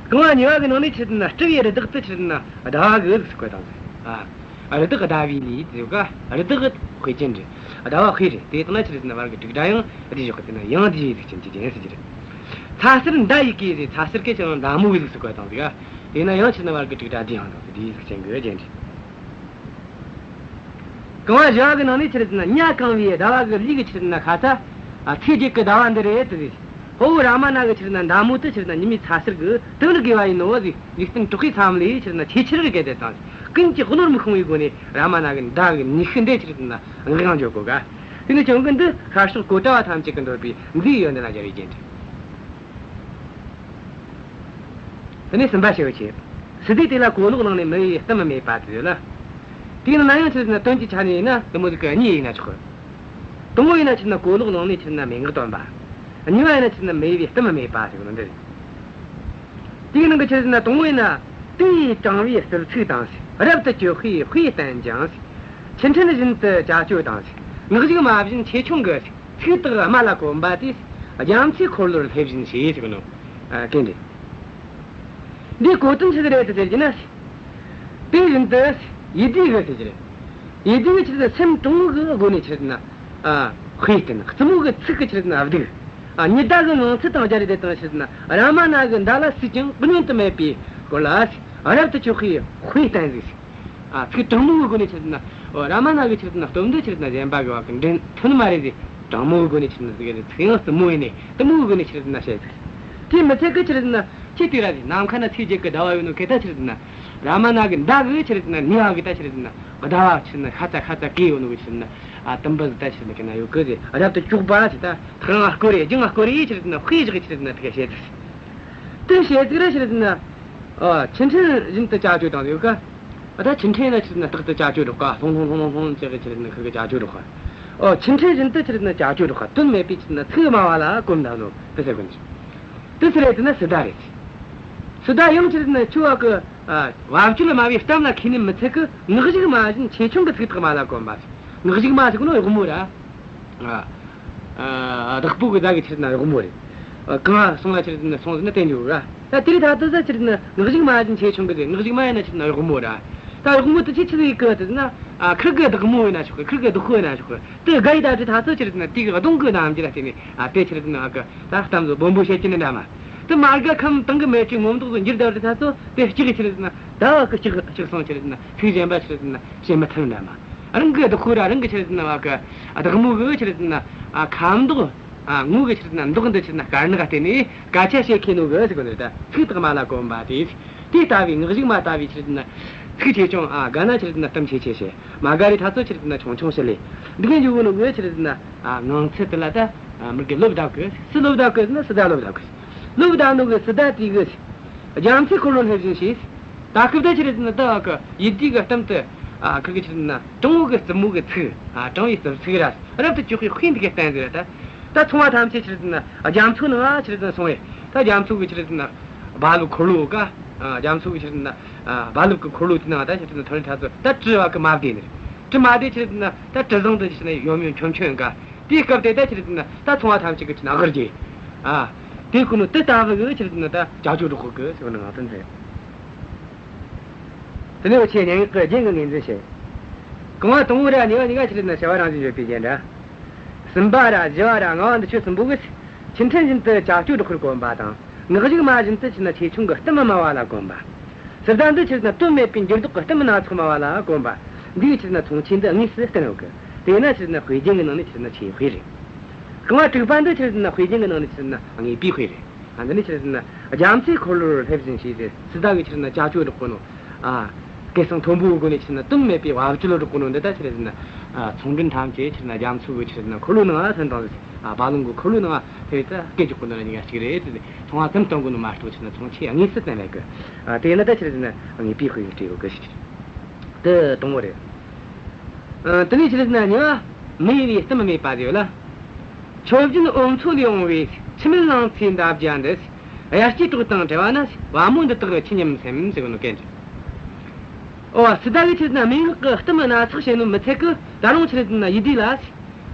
རྐང་བ་གཉིས་པ་གི་ནང་ནས་ཆི་རེད་ཟེར་ན་སྤྲུལ་པའི་རི་དྭགས་དེ་ཆི་རེད་ཟེར་ན་ཟླ་བ་གི་གཟུགས་སུ་བཀོད་བཏང་ཟིག། ཨ། རི་དྭགས་ཟླ་བའི་ལུས་ཟེར་ག། རི་དྭགས་དཔེ་ཅན་རེད། ཟླ་བ་དཔེ་རེད། དེ་དང་ན་ཆི་རེད་ཟེར་ན་བར་གྱི་དྲུག་སྒྲ་ཡང་བསྡུས་ཞོག་གི། དེས་ན་ཡང་བསྡུས་པའི་གཟུགས་ཅན་གྱི་རྒྱན་ཟེར་གྱི་རེད། ཚ་ཟེར་མདའ་ཡི་གེ་ཟེར། ཚ་ཟེར་གི་ཆི་རེད་ཟེར་ན་མདའ་མོ་གི་གཟུགས་སུ་བཀོད་བཏང་ཟིག། ཨ། དེས་ན་ཡང་ཆི་རེད་ཟེར་ན་བར་གྱི་དྲུག་སྒྲ་བསྡུས་ཡང་བཏང་ཟིག། བསྡུས་པའི་གཟུགས་ཅན་གྱི་རྒྱན་རེད། རྐང་བ་བཞི་བ་གི་ནང་ནས་ཆི་རེད་ཟེར་ན་ཉ་གང་བའི་ཟླ་བ་གི་ལུས་གི་ཆི་རེད་ཟེར་ན་ཁ་ཚ། ཨ། ཚེས་བརྒྱད་ཀྱི་ཟླ་བ་འདི་རེད་དེ་ཟེར། དཔའ་བོ་རཱ་མ་ན་གི་ཆི་རེད་ཟེར་ན་མདའ་མོ་དེ་ཆི་རེད་ཟེར་ན་ཉི་མའི་ཚ་ཟེར་གི་དུ་ལ་གས་པ་ཡིན་ནོ་ཟེར། འཇིག་རྟེན་གྲགས་པའི་མཚམས་ལས་ཆི་རེད་ཟེར་ན་ཆེས་ཆེར་གས་ཏེ་བཏང་ཟིག། ཀུན་གྱིས་བློར་མི་ཤོང་བའི་སྒོ་ནས་རཱ་མ་ན་གི་མདའ་གི་ནུས་ཤུགས་འདི་ཆི་རེད་ཟེར་ན་ངག་ཡང་བརྗོད་གོ་ག། དེ་ནས་ཀྱང་གི་འདི་ཤར་ཕྱོགས་གཽ་ཌ་བ་ཐམས་ཅད་ཀྱིས་འདོད་པའི་མཛེས་པའི་ཡོན་ཏན་ལ་སྦྱར་བའི་རྒྱན་རེད། དེ་ནས་གསུམ་པ་ཞེས་པ་ཆེ། སི་ཏཱས་དེ་ལ་གོ་ལོག་བླངས་ནས་མི་འོས་པའི་གཏམ་སྨྲས་པ་དེ་ཡོད་ལ། དེའི་ནང་ན་ཡང་ཆི་རེད་ཟེར་ན་དོན་གྱི་ཆ་ནས་ཡིན་ན་དེ་མོ་ཟིག་གི་གཉིས་ཡིན་ན་ཆོག་གི། དང་པོ་ཡིན་ན་ཆི་རེད་ཟེར་ན་གོ་ལོག་བླངས་ནས་ཆི་རེད་ཟེར་ན་མན་ངག་འདོན་པ། གཉིས་པ་ཡིན་ན་ཆི་རེད་ཟེར་ན་མི་འོས་པའི་གཏམ་སྨྲས་པ་ཟེར་གི་ནོ་འདི་རེད། དེའི་ནང་གི་ཆི་རེད་ཟེར་ན་དང་པོ་ཡིན་ན། དེས་དྲང་བའི་གསོལ་ཚིགས་དང་ཟེར། རབ་ཏུ་གཅོད་པའི་དཔེ་བསྟན་ཀྱང་ཟེར། ཆུ་ཕྲན་བཞིན་དུ་བྱ་སྤྱོད་དང་ཟེར། ངག་གཞུག་མ་བཞིན་ཆེ་ཆུང་གི་ཟེར། ཚིག་དག་སྨྲ་ལ་གོམས་པ་དེས། རྒྱ་མཚོའི་འཁོར་ལོར་སླེབས་བཞིན་ཞེས་ཟེར་གི་ནོ། ཨ། གན་རེད། འདིའི་གོ་དོན་ཆི་ཟིག་རེད་དེ་ཟེར་རྒྱུ་ན། དེ་བཞིན་དུ་ཡིད་བདེ་གི་ཟེར་རྒྱུ་རེད། ཡིད་བདེ་གི་ཆི་ཟེར་སེམས་དྲང་བོ་གི་སྒོ་ནས་ཆི་ཟེར་ན། ཨ། དཔེ་བསྟན། རྩུབ་མོ་གི་ཚིག་གིས་ཆི་ཟེར་ན་སྡིགས། ཨ། ཉི་ཟླ་གི་ངང་ཚུལ་དང་སྦྱར་ཏེ་དང་ཆི་ཟེར་ན་རཱ་མ་ན་གི་མདའ་ལ་སུས་ཀྱང་བསྙོན་དུ་མེད་པའི་སྐོར་ལ་རབ་ཏུ་གཅོད་པའི་དཔེ་བསྟན་ཟིག། ཨ། ཚིག་དྲང་མོ་གི་སྒོ་ནས་ཆི་ཟེར་ན། ཨོ། རཱ་མ་ན་གི་ཆི་ཟེར་ན་སྟོབས་འདི་ཆི་ཟེར་ན་གཞན་པ་གི་བ་གི་འགྲན་ཐུབ་ནི་མ་རེད་ཟེར། དྲང་མོ་གི་སྒོ་ནས་ཆི་ཟེར་ན་ཟིག་རེད། ཚིག་ཡང་རྩུབ་མོ་ཡིན་ནས་དྲང་མོ་གི་སྒོ་ནས་ཆི་ཟེར་ན་བཤད་ཟིག། དེ་མི་ཚད་གི་ཆི་ཟེར་ན་ཁྱེད་དེ་ར་ཟེར། ནམ་མཁའ་ན་ཚེས་བརྒྱད་གི་ཟླ་བ་ཡོད་ནོ་གི་ད་ཆི་ཟེར་ན། རཱ་མ་ན་གི་མདའ་གི་ཆི་ཟེར་ན་ནུས་པ་གི་ད་ཆི་ཟེར་ན་ཟླ་བ་ཆི་ཟེར་ན་ཤ་ཚ་ཤ་ཚ་གི་ཡོད་ནོ་གི་ཆི་ཟེར་ན། ཨ། དུམ་བུ་ཟིག་ད་ཆི་ཟེར་ན་གི་ན་ཡོད་གི་ཟེར། རབ་ཏུ་གཅོད་པ་ཟེར། ད་ཐག་ང་སྐོར་རེ་རྒྱང་ང་སྐོར་རེ་ཆི་ཟེར་ན་དཔེ་བཞག་གི་ཆི་ཟེར་ན་དེ་ག་བཤད་ཟིག། དེ་བཤད་ཟིག་ར་ཆི་ཟེར་ན། ཨ། ཆུ་ཕྲན་བཞིན་དུ་བྱ་སྤྱོད་དང་ཡོད་ག། ཨ། ད་ཆུ་ཕྲན་ན་ཆི་ཟེར་ན་རྟག་ཏུ་བྱ་སྤྱོད་རོགས་ག། ལྷུང་ལྷུང་ལྷུང་ལྷུང་ལྷུང་ཅེས་གི་ཆི་ཟེར་ན་ཁིར་གི་བྱ་སྤྱོད་རོགས་ག། ཨོ། ཆུ་ཕྲན་བཞིན་དུ་ཆི་ཟེར་ན་བྱ་སྤྱོད་རོགས་ག། དོན་མེད་པའི་ཆི་ཟེར་ན་ཚིག་སྨྲ་བ་ལ་གོམས་ལྡན་ནོ་དེ་ཟེར་གི་ནི། དེ་སུ་རེད་དེ་ན་སཱི་ཏཱ་རེད། སཱི་ཏཱ་ཡང་ཆི་ཟེར་ན་ཁྱོད་བ་གི། ཨ། བབ་ཅོལ་སྨྲ་བའི་གཏམ་ལ་མཁས་ནི་མི་ཚད་གི། ངག་གཞུག་མ་བཞིན་ཆེ་ཆུང་གི་ཚིག་དག་སྨྲ་ལ་གོམས་པ་ཟེར། ངག་གཞུག་མ་ཟེར་གོ་ནོ་གཡོག་མོ་ར། ཨ། ཨ། བདག་པོ་གི་བདག་གི་ཆི་ཟེར་ན་གཡོག་མོ་རེད། ཨ། གང་སོང་ལ་ཆི་ཟེར་ན་སོང་ཟེར་ན་བསྟན་འགྱོ་ག། ད་དེ་རིང་ད་ལྟ་ཟ་ཆི་ཟེར་ན་ངག་གཞུག་མ་བཞིན་ཆེ་ཆུང་གི་ཟེར། ངག་གཞུག་མ་ཡིན་ན་ཆི་ཟེར་ན་གཡོག་མོ་ར། ད་གཡོག་མོ་དེ་ཆི་ཆི་ཟིག་གི་དེ་ཟེར་ན། ཨ། ཁིར་གི་བདག་མོ་ཡིན་ན་ཆོག་གི། ཁིར་གི་བདག་པོ་ཡིན་ན་ཆོག་གི། དེ་ག་ཡི་ད་དེ་ད་ལྟ་ཆི་ཟེར་ན་དེ་གི་གདོང་གི་རྣམ་འགྱུར་ལ་བརྟེན་ནས། ཨ། དེ་ཆི་ཟེར་ན་གི་ད་གཏམ་བཟོ་སྦོམ་པོ་བཤད་ཀྱི་ནི་འདྲ་མ། དེ་མ་དགའ་ཁམས་དང་གི་མེད་ཀྱི་ངོ་མདོག་ཏུ་འགྱུར་བསྡད་པ་དེ་ད་ཚོ་དེ་སྐྲག་གི་ཆི་རེད་ཟེར་ན། ད་བ་གི་སྐྲག་སྐྲག་སོང་ཆི་རེད་ཟེར་ན། ཚིག་གཞན་པ་ཆི་རེད་ཟེར་ན་བཤད་མི་ཐུབ་འདྲ་མ། རང་གི་བདག་པོ་ར་རང་གི་ཆི་རེད་ཟེར་ན་བ་གི་བདག་མོ་གི་ཆི་རེད་ཟེར་ན་ཁ་མདོག་ངོ་གི་ཆི་རེད་ཟེར་ན་མདོག་འདི་ཆི་རེད་ཟེར་ན་དཀར་ནག་ག་བལྟས་ནས་སྐད་ཆ་བཤད་མཁན་ནོ་གི་ཟེར་གོ་ནི་རེད། ད་ཚིག་དག་མ་ལ་གོམས་པ་དེ། དེ་ལྟ་བུའི་ངག་གཞུག་མ་ལྟ་བུའི་ཆི་རེད་ཟེར་ན་ཚིག་ཆེ་ཆུང་། ཨ། དགའ་ན་ཆི་རེད་ཟེར་ན་གཏམ་ཆེ་ཆེ་བཤད། མ་དགའ་རེ་ད་ཚོ་ཆི་རེད་ཟེར་ན་ཆུང་ཆུང་བཤད་ལེ། འདི་གའི་འཇུག་གོ་ནོ་གི་ཆི་རེད་ཟེར་ན། ཨ། ངང་ཚུལ་དེ་ལ་ད། ཨ། མི་གི་བློ་བདག་གི། སུ་བློ་བདག་གི་ཟེར་ན་སི་ཏཱ་བློ་བདག་གི། བློ་བདག་ནོ་གི་སི་ཏཱ་དེ་གི་རྒྱ་མཚོའི་འཁོར་ལོ་སླེབས་བཞིན་ཞེས། ད་སྐབས་ད་ཆི་རེད་ཟེར་ན་ད་གི་ཡིད་བདེ་གི་གཏམ་དེ། ཨ། ཁི་གི་ཆི་རེད་ཟེར་ན་དྲང་བོ་གི་རྩུབ་མོ་གི་ཚིག་ཨ། དྲང་བའི་རྩུབ་ཚིག་ར་རབ་ཏུ་བཅོས་པའི་དཔེ་འདི་གི་བསྟན་ཟེར་ད། ད་ཚོང་བ་ཐམས་ཅད་ཆི་རེད་ཟེར་ན་རྒྱ་མཚོ་ནང་ང་ཆི་རེད་ཟེར་ན་སོང་བས། ད་རྒྱ་མཚོ་གི་ཆི་རེད་ཟེར་ན་རྦ་རླབས་འཁོར་ལོ་ག་ཨ། རྒྱ་མཚོ་གི་ཆི་རེད་ཟེར་ན། ཨ། རྦ་རླབས་ཀྱི་འཁོར་ལོ་དེ་ནང་ད་ཆི་རེད་ཟེར་ན་ཐོན་ཐ་ཚོ་ད་གྲུ་བ་གི་མ་བདེ་ནི། གྲུ་མ་བདེ་ཆི་རེད་ཟེར་ན་ད་གྲུ་གཟིངས་དེ་ཆི་རེད་ཟེར་ན་ཡོམ་ཡོམ་ཁྱོམ་ཁྱོམ་ག་དེའི་སྐབས་དེ་ད་ཆི་རེད་ཟེར་ན་ད་ཚོང་བ་ཐམས་ཅད་ཀྱི་ཆི་རེད་ཟེར་ན་ཨ་གར་རྒྱས། ཨ། དེ་ཁོ་ནོ་དེ་ལྟ་བུ་གི་ཆི་རེད་ཟེར་ན་ད་ཅ་ཅོ་སྒྲོག་གོ་གི་ཟེར་བ་ནི་ངག་དོན་རེད། དེ་ནས་འུ་ཆོས་སྙན་ངག་གི་རྒྱན་གྱི་ངོས་འཛིན་བྱེད། རྐང་བ་དང་པོ་ར་གཉིས་པ་གཉིས་ཀ་ཆི་རེད་ཟེར་ན་བྱ་བ་རང་བཞིན་བརྗོད་པའི་རྒྱན་འདྲ། གསུམ་པ་ར་བཞི་བ་ར་ལྔ་བ་འདི་ཆོ་གསུམ་པོ་གིས། ཆུ་ཕྲན་བཞིན་དུ་ཅ་ཅོ་སྒྲོག་པར་གོམས་པ་དང་། ངག་གཞུག་མ་བཞིན་དུ་ཆི་རེད་ཟེར་ན་ཆེ་ཆུང་གི་གཏམ་སྨྲ་བ་ལ་གོམས་པ། སི་ཏཱ་འདི་ཆི་རེད་ཟེར་ན་དོན་མེད་པའི་འགྱུར་ལྡོག་གི་གཏམ་སྣ་ཚོགས་སྨྲ་བ་ལ་གོམས་པ། འདིའི་ཆི་རེད་ཟེར་ན་མཚུངས་ཆོས་འདི་དངོས་སུ་བསྟན་ཡོད་གི། དེས་ན་ཆི་རེད་ཟེར་ན་དཔེ་རྒྱན་གྱི་ནང་ནས་ཆི་རེད་ཟེར་ན་ཆོས་དཔེ་རེད། རྐང་བ་དྲུག་པ་འདི་ཆི་རེད་ཟེར་ན་དཔེ་རྒྱན་གྱི་ནང་ནས་ཆི་རེད་ཟེར་ན་དངོས་པོའི་དཔེ་རེད། ཨ། འདི་ནི་ཆི་རེད་ཟེར་ན་རྒྱ་མཚོའི་འཁོར་ལོར་སླེབས་བཞིན་ཞེས་ཟེར། སི་ཏཱ་གིས་ཆི་རེད་ཟེར་ན་ཅ་ཅོ་སྒྲོག་གོ་ནོ། ཨ། སྐད་གསང་མཐོན་པོའི་སྒོ་ནས་ཆི་རེད་ཟེར་ན་དོན་མེད་པའི་བབ་ཅོལ་སྒྲོག་གོ་ནོ་འདི་ད་ཆི་རེད་ཟེར་ན། ཨ། ཚོང་མགྲོན་ཐམས་ཅད་ཆི་རེད་ཟེར་ན་རྒྱ་མཚོ་གི་ཆི་རེད་ཟེར་ན་འཁོར་ལོའི་ནང་ང་ཐོན་བཏང་ཟིག་ཨ། རྦ་ཀློང་གི་འཁོར་ལོའི་ནང་ང་ཐོན་ད་སྐད་རྒྱག་གོ་ནོ་ར་གཉིས་ཀ་གཅིག་རེད་ཟེར་ཏེ། མཚུངས་པ་ཙམ་སྟོན་གོ་ནོ་མ་གཏོགས་ཆི་རེད་ཟེར་ན་མཚུངས་ཆོས་དངོས་སུ་བསྟན་མེད་གི། ཨ། དེ་ཡིན་ན་ད་ཆི་རེད་ཟེར་ན་དངོས་པོའི་དཔེ་གིས་སྤྲས་ཡོད་གི་ཟེར། དེ་དང་པོ་རེད། ཨ། དེ་ནས་ཆི་རེད་ཟེར་ན་གཉིས་པ། མེ་ཡི་གཏམ་སྨྲས་པ་ཟེར་ཡོད་ལ། མཆོད་སྦྱིན་འོ་མཚོ་ལས་འོངས་པའི། འཆི་མེད་ལང་ཚོའི་འདབ་བརྒྱ་འདི། དབྱར་སྐྱེས་གྲོགས་དང་བྲལ་བ་ན། བ་མོ་འདི་དག་ཆི་སྙམ་སེམས་ཟེར་གོ་ནོ་གན་རེད། ཨོ། སི་ཏཱ་གིས་ཆི་རེད་ཟེར་ན་སྨྲེ་སྔགས་ཀྱི་གཏམ་སྣ་ཚོགས་བཤད་ནོ་མི་ཚད་གི། ད་རུང་ཆི་རེད་ཟེར་ན་ཡིད་བདེ་ལ།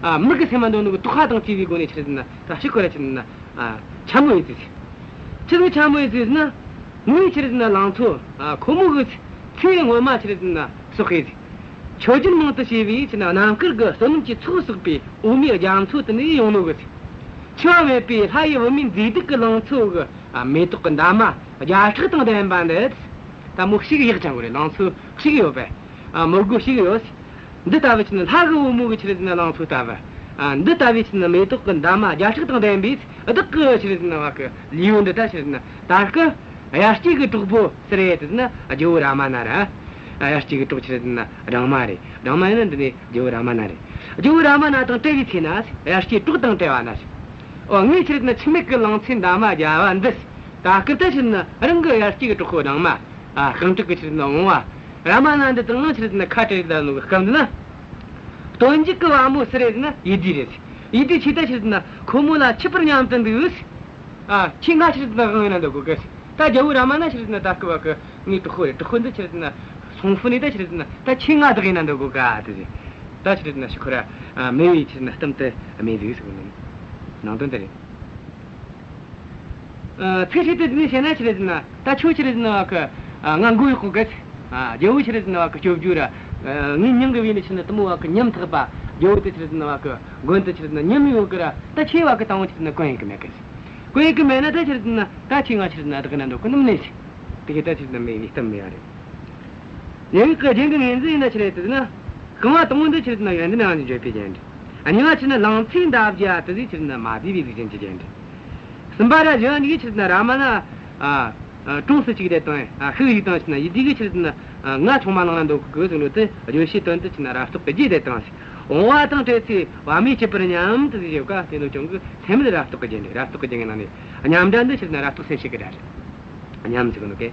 ཨ། མི་གི་སེམས་མ་འདོད་ནོ་གི་དོགས་པ་དང་བཅས་པའི་སྒོ་ནས་ཆི་རེད་ཟེར་ན་ད་ཕྱི་ཁོ་ར་ཆི་རེད་ཟེར་ན། ཨ། འཕྱ་སྨོད་ཡེད་ཟེར། ཆི་ཟིག་འཕྱ་སྨོད་ཡེད་ཟེར་ན། ངའི་ཆི་རེད་ཟེར་ན་ལང་ཚོ། ཨ། ཁོ་མོ་གི་ཚེ་སྔོན་མ་ཆི་རེད་ཟེར་ན་བསགས་གི་ཟེར། མཆོད་སྦྱིན་མང་དུ་བྱས་པའི་ཆི་རེད་ཟེར་ན་རྣམ་དཀར་གྱི་བསོད་ནམས་ཀྱི་ཚོགས་བསགས་པའི་འོ་མའི་རྒྱ་མཚོ་དེ་ནས་ཡོང་ནོ་གི་ཟེར། འཆི་བ་མེད་པའི་ལྷ་ཡི་བུད་མེད་མཛེས་སྡུག་གི་ལང་ཚོ་གི། ཨ། མེ་ཏོག་གི་འདབ་མ་བརྒྱ་ཕྲག་དང་ལྡན་པ་འདི། ད་མོ་ཞིག་ཡག་ཅང་གི་རེད། ལང་ཚོ་ཞིག་ཡོད་པས། ཨ། མི་སྒོ་ཞིག་ཡོད། འདི་ལྟ་བུ་ཆི་རེད་ཟེར་ན་ལྷ་གི་བུ་མོ་གི་ཆི་རེད་ཟེར་ན་ལང་ཚོ་ལྟ་བུ། ཨ། འདི་ལྟ་བུའི་ཆི་རེད་ཟེར་ན་མེ་ཏོག་གི་འདབ་མ་བརྒྱ་ཕྲག་དང་ལྡན་པའི་བདག་གི་ཆི་རེད་ཟེར་ན་བ་གི་ལུས་པོ་འདི་ད་ཆི་རེད་ཟེར་ན་ད་སྐབས་དབྱར་སྐྱེས་ཀྱི་གྲོགས་པོ་སུ་རེད་ཟེར་ན་རྒྱལ་བོ་རཱ་མ་ན་ར། དབྱར་སྐྱེས་ཀྱི་གྲོགས་ཆི་རེད་ཟེར་ན་སྦྲང་མ་རེད། སྦྲང་མ་ཡིན་ན་འདི་ནི་རྒྱལ་བོ་རཱ་མ་ན་རེད། རྒྱལ་བོ་རཱ་མ་ན་དང་བྲལ་བའི་ཚེ་ན། དབྱར་སྐྱེས་གྲོགས་དང་བྲལ་བ་ན། ཨོ། ངས་ཆི་རེད་ཟེར་ན་འཆི་མེད་ཀྱི་ལང་ཚོའི་འདབ་མ་བརྒྱ་པ་འདི། ད་སྐབས་ད་ཆི་རེད་ཟེར་ན་རང་གི་དབྱར་སྐྱེས་ཀྱི་གྲོགས་པོ་སྦྲང་མ། ཨ། རྐང་དྲུག་གི་ཆི་རེད་ཟེར་ན་བུང་བ། རཱ་མ་ན་འདི་དང་ཆི་རེད་ཟེར་ན་ཁ་བྲལ་ལ་ནོ་གི་སྐབས་འདི་ན། སྟོན་མཇུག་གི་བ་མོ་སུ་རེད་ཟེར་ན་ཡིད་བདེ་རེད། ཡིད་བདེ་ཁྱོས་ད་ཆི་རེད་ཟེར་ན་ཁོ་མོ་ལ་འཆི་བར་སྙམ་དུ་འདུག། ཨ། ཁྱོས་ང་ཆི་རེད་ཟེར་ན་དབང་ཡོད་ན་འདོད་གོ་གི། ད་རྒྱལ་བོ་རཱ་མ་ན་ཆི་རེད་ཟེར་ན་ད་སྐབས་བ་གི་ངའི་གྲོགས་པོ་རེད། གྲོགས་པོ་འདི་ཆི་རེད་ཟེར་ན་སོང་ཕུ་ནས་ད་ཆི་རེད་ཟེར་ན་ད་ཁྱོས་ང་བདག་ཡིན་ན་འདོད་གོ་ག་དེ་ཟེར། ད་ཆི་རེད་ཟེར་ན་ཞིག་ཁོ་ར། ཨ། སྨྲས་པའི་ཆི་རེད་ཟེར་ན་གཏམ་དེ་སྨྲས་འདུག་ཟེར་གོ་ནི། ནང་དོན་དེ་རེད། ཨ། ཚིག་ཧྲིལ་དེ་འདི་ནས་བཤད་ན་ཆི་རེད་ཟེར་ན། ད་ཁྱོད་ཆི་རེད་ཟེར་ན་བ་གི། ཨ། ང་མགོ་གཡོག་གོ་གི། ཨ། རྒྱལ་བོ་ཆི་རེད་ཟེར་ན་བ་གི་སྐྱོབ་རྒྱུ་ར། ཨ། ངའི་མྱིང་གི་བོས་ནས་ཆི་རེད་ཟེར་ན་དེ་མོ་བ་གི་ཉམ་ཐག་པ། རྒྱལ་བོ་དེ་ཆི་རེད་ཟེར་ན་བ་གི་མགོན་དེ་ཆི་རེད་ཟེར་ན་ཉམ་ཡོད་གི་ར། ད་ཁྱོས་བ་གི་དང་བོ་ཆི་རེད་ཟེར་ན་གོན་ཡེད་གི་མེད་གི། གོན་ཡེད་གི་མེད་ན་ད་ཆི་རེད་ཟེར་ན་ད་ཁྱོས་ང་ཆི་རེད་ཟེར་ན་བདག་ན་འདོད་གོ་ནི་མིན་ནི། དེ་གི་ད་ཆི་རེད་ཟེར་ན་སྨྲས་པའི་གཏམ་སྨྲས་པ་རེད། སྙན་ངག་གི་རྒྱན་གྱི་ངོས་འཛིན་ཡིན་ན་ཆི་རེད་ཟེར་ན། རྐང་བ་དང་པོ་འདི་ཆི་རེད་ཟེར་ན་ཡོན་ཏན་རང་བཞིན་བརྗོད་པའི་རྒྱན་རེད། ཨ། གཉིས་པ་ཆི་རེད་ཟེར་ན་ལང་ཚོའི་འདབ་བརྒྱ་དེ་ཟིག་ཆི་རེད་ཟེར་ན་མ་བསྡུས་པའི་གཟུགས་ཅན་གྱི་རྒྱན་རེད། གསུམ་པ་ར་བཞི་བ་འདི་གིས་ཆི་རེད་ཟེར་ན་རཱ་མ་ན། ཨ། ཨ། གྲོངས་སུ་བཅུག་དེ་དང་། ཨ། ཤུགས་ཡིས་དང་ཆི་རེད་ཟེར་ན་ཡིད་བདེ་གིས་ཆི་རེད་ཟེར་ན། ཨ། ང་ཆུང་མ་བླངས་ན་འདོད་གི་ཟེར་ནོ་དེ་བརྗོད་བྱའི་དོན་དུ་ཆི་རེད་ཟེར་ན་རབ་རྟོག་གི་རྒྱས་དེ་དང་། བུང་བ་དང་བྲལ་ཚེ་བ་མོས་སྐྱིད་པར་སྙམ་དུ་ཟེར་ཡོད་ཀ། དེ་ནོ་ཅུང་གི་སེམས་ལ་རབ་རྟོག་གི་རྒྱན་རེད། རབ་རྟོག་གི་རྒྱན་གྱི་ནང་ནས་སྙམ་སྒྲ་འདི་ཆི་རེད་ཟེར་ན་རབ་རྟོག་སེམས་བསྐྱེད་ཀྱི་སྒྲ་རེད། སྙམ་ཟེར་གི་ནོ་གི།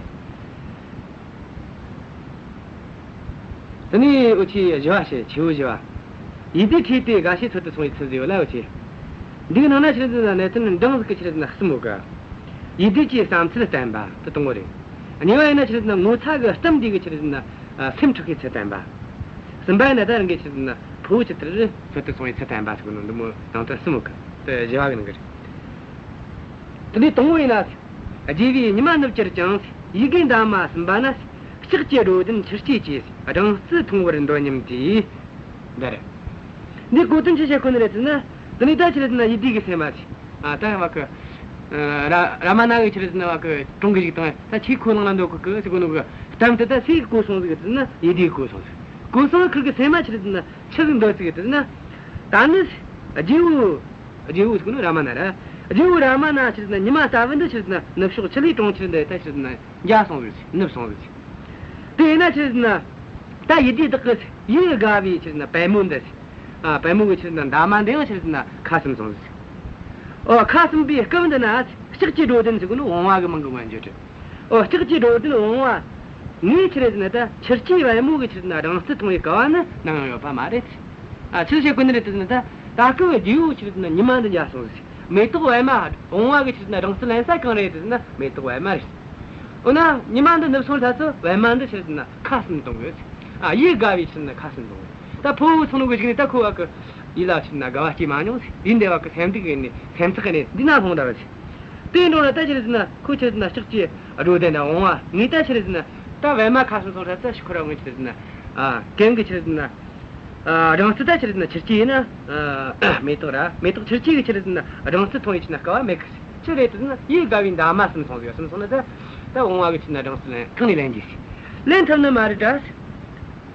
དེ་ནས་འུ་ཆོས་བཞི་བ་བཤད། ཆེ་བོ་བཞི་བ། ཡིད་བདེ་ཁྲོས་ཏེ་དགའ་བྱེད་འཚོལ་དུ་སོང་བའི་ཚུལ་ཟེར་ཡོད་ལ་འུ་ཆོས། འདིའི་ནང་ན་ཆི་རེད་ཟེར་ན་གནད་དོན་འབྲིང་ཟིག་གི་ཆི་རེད་ཟེར་ན་གསུམ་ཡོད་གི། ཡིད་བདེ་གི་བསམ་ཚུལ་བསྟན་པ་དེ་དང་པོ་རེད། གཉིས་པ་ཡིན་ན་ཆི་རེད་ཟེར་ན་ངོ་ཚ་གི་གཏམ་འདི་གིས་ཆི་རེད་ཟེར་ན་སེམས་འཁྲུག་གི་ཚུལ་བསྟན་པ། གསུམ་པ་ཡིན་ན་ད་རང་གི་ཆི་རེད་ཟེར་ན་ཕུ་བོ་ཇི་ལྟར་འཚོལ་དུ་སོང་བའི་ཚུལ་བསྟན་པ་ཟེར་གོ་ནོ་འདི་མོ་ནང་དོན་གསུམ་ཡོད་གི། དེ་བཞི་བ་གི་ནང་གི་རེད། དེ་ནས་དང་པོ་ཡིན་ན། རྒྱལ་བའི་ཉི་མ་ནུབ་གྱུར་ཀྱང་། ཡི་གེ་འདབ་མ་གསུམ་པ་ན། ལྕགས་ཀྱི་སྒྲོ་ལྡན་ཆུ་སྐྱེས་ཀྱིས། སྦྲང་རྩི་འཐུང་བར་འདོད་སྙམ་དུས། འདི་རེད། འདི་གོ་དོན་ཆི་བཤད་གོ་ནི་རེད་ཟེར་ན། དེ་ནས་ད་ཆི་རེད་ཟེར་ན་ཡིད་བདེ་གི་སེམས་མ་ཟེར། ཨ། ད་བ་གི། ཨ། ར་ར་མ་ན་གི་ཆི་རེད་ཟེར་ན་བ་གི་གྲོང་གི་ཞིག་དང་ད་ཁྱོས་ཁོ་ལངས་ན་འདོད་གི་གི་ཟེར་གོ་ནོ་གི་གཏམ་དེ་ད་སུས་གོ་སོང་ཟིག་ཟེར་ན་ཡིད་བདེས་གོ་སོང་ཟིག། གོ་སོང་ཁིར་གི་སེམས་མ་ཆི་རེད་ཟེར་ན་ཆི་ཟིག་འདོད་ཟིག་ཟེར་ན། ད་ནི་རྗེ་བོ། རྗེ་བོ་ཟེར་གོ་ནོ་ར་མ་ན་ར། རྗེ་བོ་ར་མ་ན་ཆི་རེད་ཟེར་ན་ཉི་མ་ལྟ་བུ་འདི་ཆི་རེད་ཟེར་ན་ནུབ་ཕྱོགས་ཆུ་ལྷའི་གྲོང་ཁྱེར་འདི་ད་ཆི་རེད་ཟེར་ན་འཇའ་སོང་ཟིག། ནུབ་སོང་ཟིག། དེས་ན་ཆི་རེད་ཟེར་ན་ད་ཡིད་བདེ་བདག་གི་ཡིད་དགའ་བའི་ཆི་རེད་ཟེར་ན་པད་མོ་འདི། ཨ། པད་མོ་གི་ཆི་རེད་ཟེར་ན་འདབ་མ་འདི་ཡང་ཆི་རེད་ཟེར་ན་ཁ་ཟུམ་སོང་ཟིག། ཨོ། ཁ་ཟུམ་པའི་སྐབས་འདི་ན་ལྕགས་ཀྱུ་སྒྲོ་ལྡན་ཟེར་གོ་ནོ་བུང་བ་གི་མིང་གི་མངོན་བརྗོད་རེད། ཨོ། ལྕགས་ཀྱུ་སྒྲོ་ལྡན་བུང་བ་ངས་ཆི་རེད་ཟེར་ན་ད་ཆུ་སྐྱེས་པད་མོ་གི་ཆི་རེད་ཟེར་ན་སྦྲང་རྩི་འཐུང་བའི་སྐལ་བ་ནི་ནམ་ཡང་ཡོད་པ་མ་རེད། ཨ། ཆི་ཟིག་བྱེད་དགོས་ནི་རེད་ཟེར་ན་ད་ད་སྐབས་རྗེ་བོ་ཆི་རེད་ཟེར་ན་ཉི་མ་འདི་འཇའ་སོང་ཟིག། མེ་ཏོག་པད་མ་བུང་བ་གི་ཆི་རེད་ཟེར་ན་སྦྲང་རྩི་ལེན་ས་གང་རེད་ཟེར་ན་མེ་ཏོག་པད་མ་རེད། འོ་ན་ཉི་མ་འདི་ནུབ་སོང་ད་ཚོ་པད་མ་འདི་ཆི་རེད་ཟེར་ན་ཁ་ཟུམ་གཏོང་གི། ཨ། ཡིད་དགའ་བའི་ཆི་རེད་ཟེར་ན་ཁ་ཟུམ་གཏོང་གི། ད་ཕོ་བོ་སོང་ནོ་གི་གཞུག་ནས་ད་ཁོ་བ་གི་ཡིད་ལ་ཆི་རེད་ཟེར་ན་དགའ་བ་སྐྱེས་མ་མྱོང་ཟིག། ཡིད་འདི་བ་གི་སེམས་སྡུག་གི་ནི་སེམས་ཚེགས་གི་ནི་འདི་ན་ལྷུང་ད་བ་ཟིག། དེ་འདྲ་ན་ད་ཆི་རེད་ཟེར་ན་ཁོ་ཆི་རེད་ཟེར་ན་ལྕགས་ཀྱུ་སྒྲོ་ལྡན་ན་བུང་བ་ངས་ད་ཆི་རེད་ཟེར་ན་ད་པད་མ་ཁ་ཟུམ་སོང་ད་ཚོ་ཤི་ཁོ་ར་ངས་ཆི་རེད་ཟེར་ན། ཨ། གན་གི་ཆི་རེད་ཟེར་ན། ཨ། སྦྲང་རྩི་ད་ཆི་རེད་ཟེར་ན་ཆུ་སྐྱེས་ཡིན་ན། ཨ། མེ་ཏོག་ར། མེ་ཏོག་ཆུ་སྐྱེས་གི་ཆི་རེད་ཟེར་ན་སྦྲང་རྩི་འཐུང་ཡི་ཆི་རེད་ཟེར་ན་སྐལ་བ་མེད་གི། ཆི་རེད་ཟེར་ན་ཡིད་དགའ་བའི་འདབ་མ་ཟུམ་སོང་ཟིག། ཟུམ་སོང་ན་ད་ད་བུང་བ་གི་ཆི་རེད་ཟེར་ན་སྦྲང་རྩི་ལེན་གང་ནས་ལེན་རྒྱུ་ཟིག། ལེན་ཐུབ་ནི་མ་རེད་ད།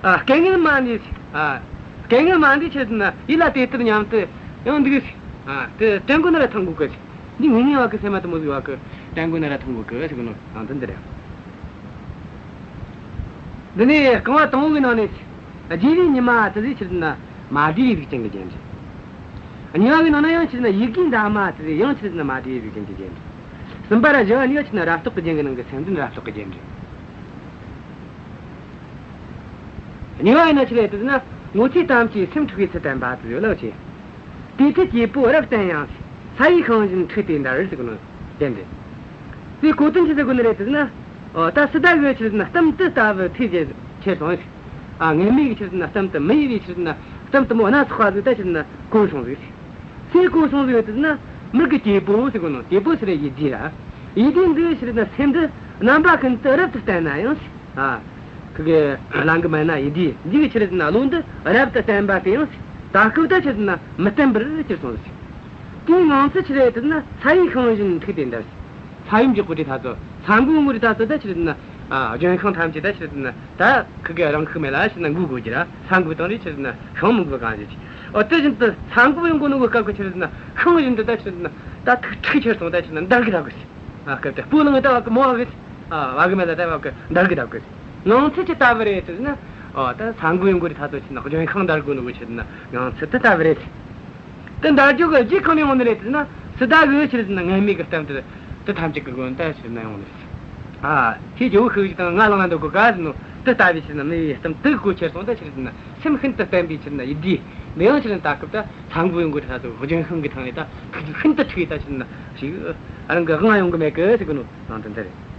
ཨ། སྐལ་ངན་མ་འདི། ཨ། སྐལ་ངན་མ་འདི་ཆི་རེད་ཟེར་ན་ཡིད་ལ་དེ་ལྟར་སྙམ་དུ་ཡང་འདུག་ཟིག། ཨ། དེ་དྲན་གོ་ན་ར་ཐང་གོ་གི་ཟིག། འདི་ངེས་ངེས་བ་གི་སེམས་མ་དེ་མོ་ཟིག་བ་གི་དྲན་གོ་ན་ར་ཐང་གོ་གི་ཟེར་གོ་ནོ་ནང་དོན་འདི་རེད། འདི་ནས་རྐང་བ་དང་པོ་གི་ནང་ནས། རྗེ་བོའི་ཉི་མ་དེ་ཟིག་ཆི་རེད་ཟེར་ན་མ་བསྡུས་པའི་གཟུགས་ཅན་གྱི་རྒྱན་རེད། གཉིས་པ་གི་ནང་ན་ཡང་ཆི་རེད་ཟེར་ན་ཡིད་དགའི་འདབ་མ་དེ་ཟིག་ཡང་ཆི་རེད་ཟེར་ན་མ་བསྡུས་པའི་གཟུགས་ཅན་གྱི་རྒྱན་རེད། གསུམ་པ་ར་བཞི་བ་གཉིས་ཀ་ཆི་རེད་ཟེར་ན་རབ་རྟོག་གི་རྒྱན་གྱི་ནང་གི་སེམས་ལྡན་རབ་རྟོག་གི་རྒྱན་རེད། གཉིས་པ་ཡིན་ན་ཆི་རེད་ཟེར་ན་ངོ་ཚའི་གཏམ་གྱིས་སེམས་འཁྲུགས་པའི་ཚུལ་བསྟན་པ་དེ་ཡོད་ལ་ཆེ། དེ་ཚེ་སྐྱེས་བུ་རབ་བརྟན་ཡང་། ས་ཡི་ཤིང་བཞིན་འཁྲུགས་ཏེ་འདར་ཟེར་གོ་ནོ་རྒྱན་རེད། དེའི་གོ་དོན་ཆི་ཟེར་གོ་ནི་རེད་ཟེར་ན། ཨོ། ད་སི་ཏཱ་གི་ཆི་རེད་ཟེར་ན་གཏམ་དེ་ལྟ་བུ་ཐོས་རྗེས་ཁྱེར་སོང་ཟིག། ཨ། ངན་སྨྲས་ཀྱི་ཆི་རེད་ཟེར་ན་གཏམ་དེ་མི་འོས་པའི་ཆི་རེད་ཟེར་ན་གཏམ་དེ་མོ་སྣ་ཚོགས་པ་ཟིག་ད་ཆི་རེད་ཟེར་ན་གོ་སོང་ཟིག། སུས་གོ་སོང་ཟིག་ཟེར་ན་མི་གི་སྐྱེས་བུ་ཟེར་གོ་ནོ། སྐྱེས་བུ་ཟེར་ཡིད་བདེ་ར། ཡིད་བདེ་འདི་ཆི་རེད་ཟེར་ན་སེམས་འདི་རྣམ་པ་ཀུན་ཏུ་རབ་ཏུ་བརྟན་ན་ཡང་། ཨ། ཁི་གེ་གླང་གི་མ་ན་ཡིད་བདེ་འདི་གི་ཆི་རེད་ཟེར་ན་བློ་འདི་རབ་ཏུ་བརྟན་པ་དེ་ཡང་ད་སྐབས་ད་ཆི་རེད་ཟེར་ན་མི་བརྟན་པར་གྱུར་སོང་ཟིག། དེའི་ངང་ཚུལ་ཆི་རེད་ཟེར་ན་ས་ཡི་ཤིང་བཞིན་འཁྲུགས་ཏེ་འདར། ས་ཡོམ་གྱི་གོ་དེ་ད་ཚོ་ས་འགུལ་ངུ་རེ་ད་ཚོ་ད་ཆི་རེད་ཟེར་ན། ཨ། ལྗོན་ཤིང་ཐམས་ཅད་ད་ཆི་རེད་ཟེར་ན་ད་ཁི་གེ་རང་ཁུག་མེད་ལ་ཆི་རེད་ཟེར་ན་འགུལ་དགོས་རྒྱུ་ར། ས་འགུལ་བཏང་རེ་ཆི་རེད་ཟེར་ན་ཤིང་མི་འགུལ་གང་བྱེད་ཀྱི། ཨོ། དེ་བཞིན་དུ་ས་འགུལ་ཡོང་གོ་ནོ་གི་སྐབས་ཀྱི་ཆི་རེད་ཟེར་ན་ཤིང་བཞིན་དུ་ད་ཆི་རེད་ཟེར་ན་ད་ཐུག་འཁྲུགས་ཁྱེར་སོང་ད་ཆི་རེད་ཟེར་ན་འདར་གི་ད་གོ་ཟིག། ཨ། སྐབས་དེ་སྤོ་ལངས་ད་བ་གི་མོ་བ་གི། ཨ། བ་གི་མེད་ལ་ད་བ་གི་འདར་གི་ད་གོ་ཟིག། ངང་ཚུལ་ཅི་ལྟ་བུ་རེད་ཟེར་ན། ཨོ། ད་ས་འགུལ་ཡོང་གོ་རེ་ད་ཚོ་ཆི་རེད་ཟེར་ན་ལྗོན་ཤིང་འདར་གོ་ནོ་གི་ཆི་རེད་ཟེར་ན་ངང་ཚུལ་དེ་ལྟ་བུ་རེད། དེ་འདར་རྒྱུ་གི་རྒྱུ་གང་ནས་ཡོང་ནི་རེད་ཟེར་ན། སི་ཏཱ་གི་ཆི་རེད་ཟེར་ན་ངན་སྨྲས་ཀྱི་གཏམ་དེ་དེ་ཐམས་ཅད་ཀྱི་མགོན་དེ་ཆི་རེད་ཟེར་ན་ཡོང་ནི་རེད། ཨ། ཁྱེད་ཇོ་བོ་ཤི་ཅིག་དང་ང་ལངས་ན་འདོད་གོ་ག་ཟེར་ནོ་དེ་ལྟ་བུའི་ཆི་རེད་ཟེར་ན་མི་བའི་གཏམ་དེ་གོ་ཁྱེར་སོང་ད་ཆི་རེད་ཟེར་ན་སེམས་ཤིན་ཏུ་བརྟན་པའི་ཆི་རེད་ཟེར་ན་ཡིད་བདེ། འདི་ཡང་ཆི་རེད་ཟེར་ན་ད་སྐབས་ད་ས་འགུལ་ཡོང་གོ་རེ་ད་ཚོ་ལྗོན་ཤིང་གི་ཐང་ནས་ད་ཤིན་ཏུ་འཁྲུགས་ད་ཆི་རེད་ཟེར་ན་ཞིག་རང་གི་དབང་ཡོང་གི་མེད་གི་ཟེར་གོ་ནོ་ནང་དོན་དེ་རེད།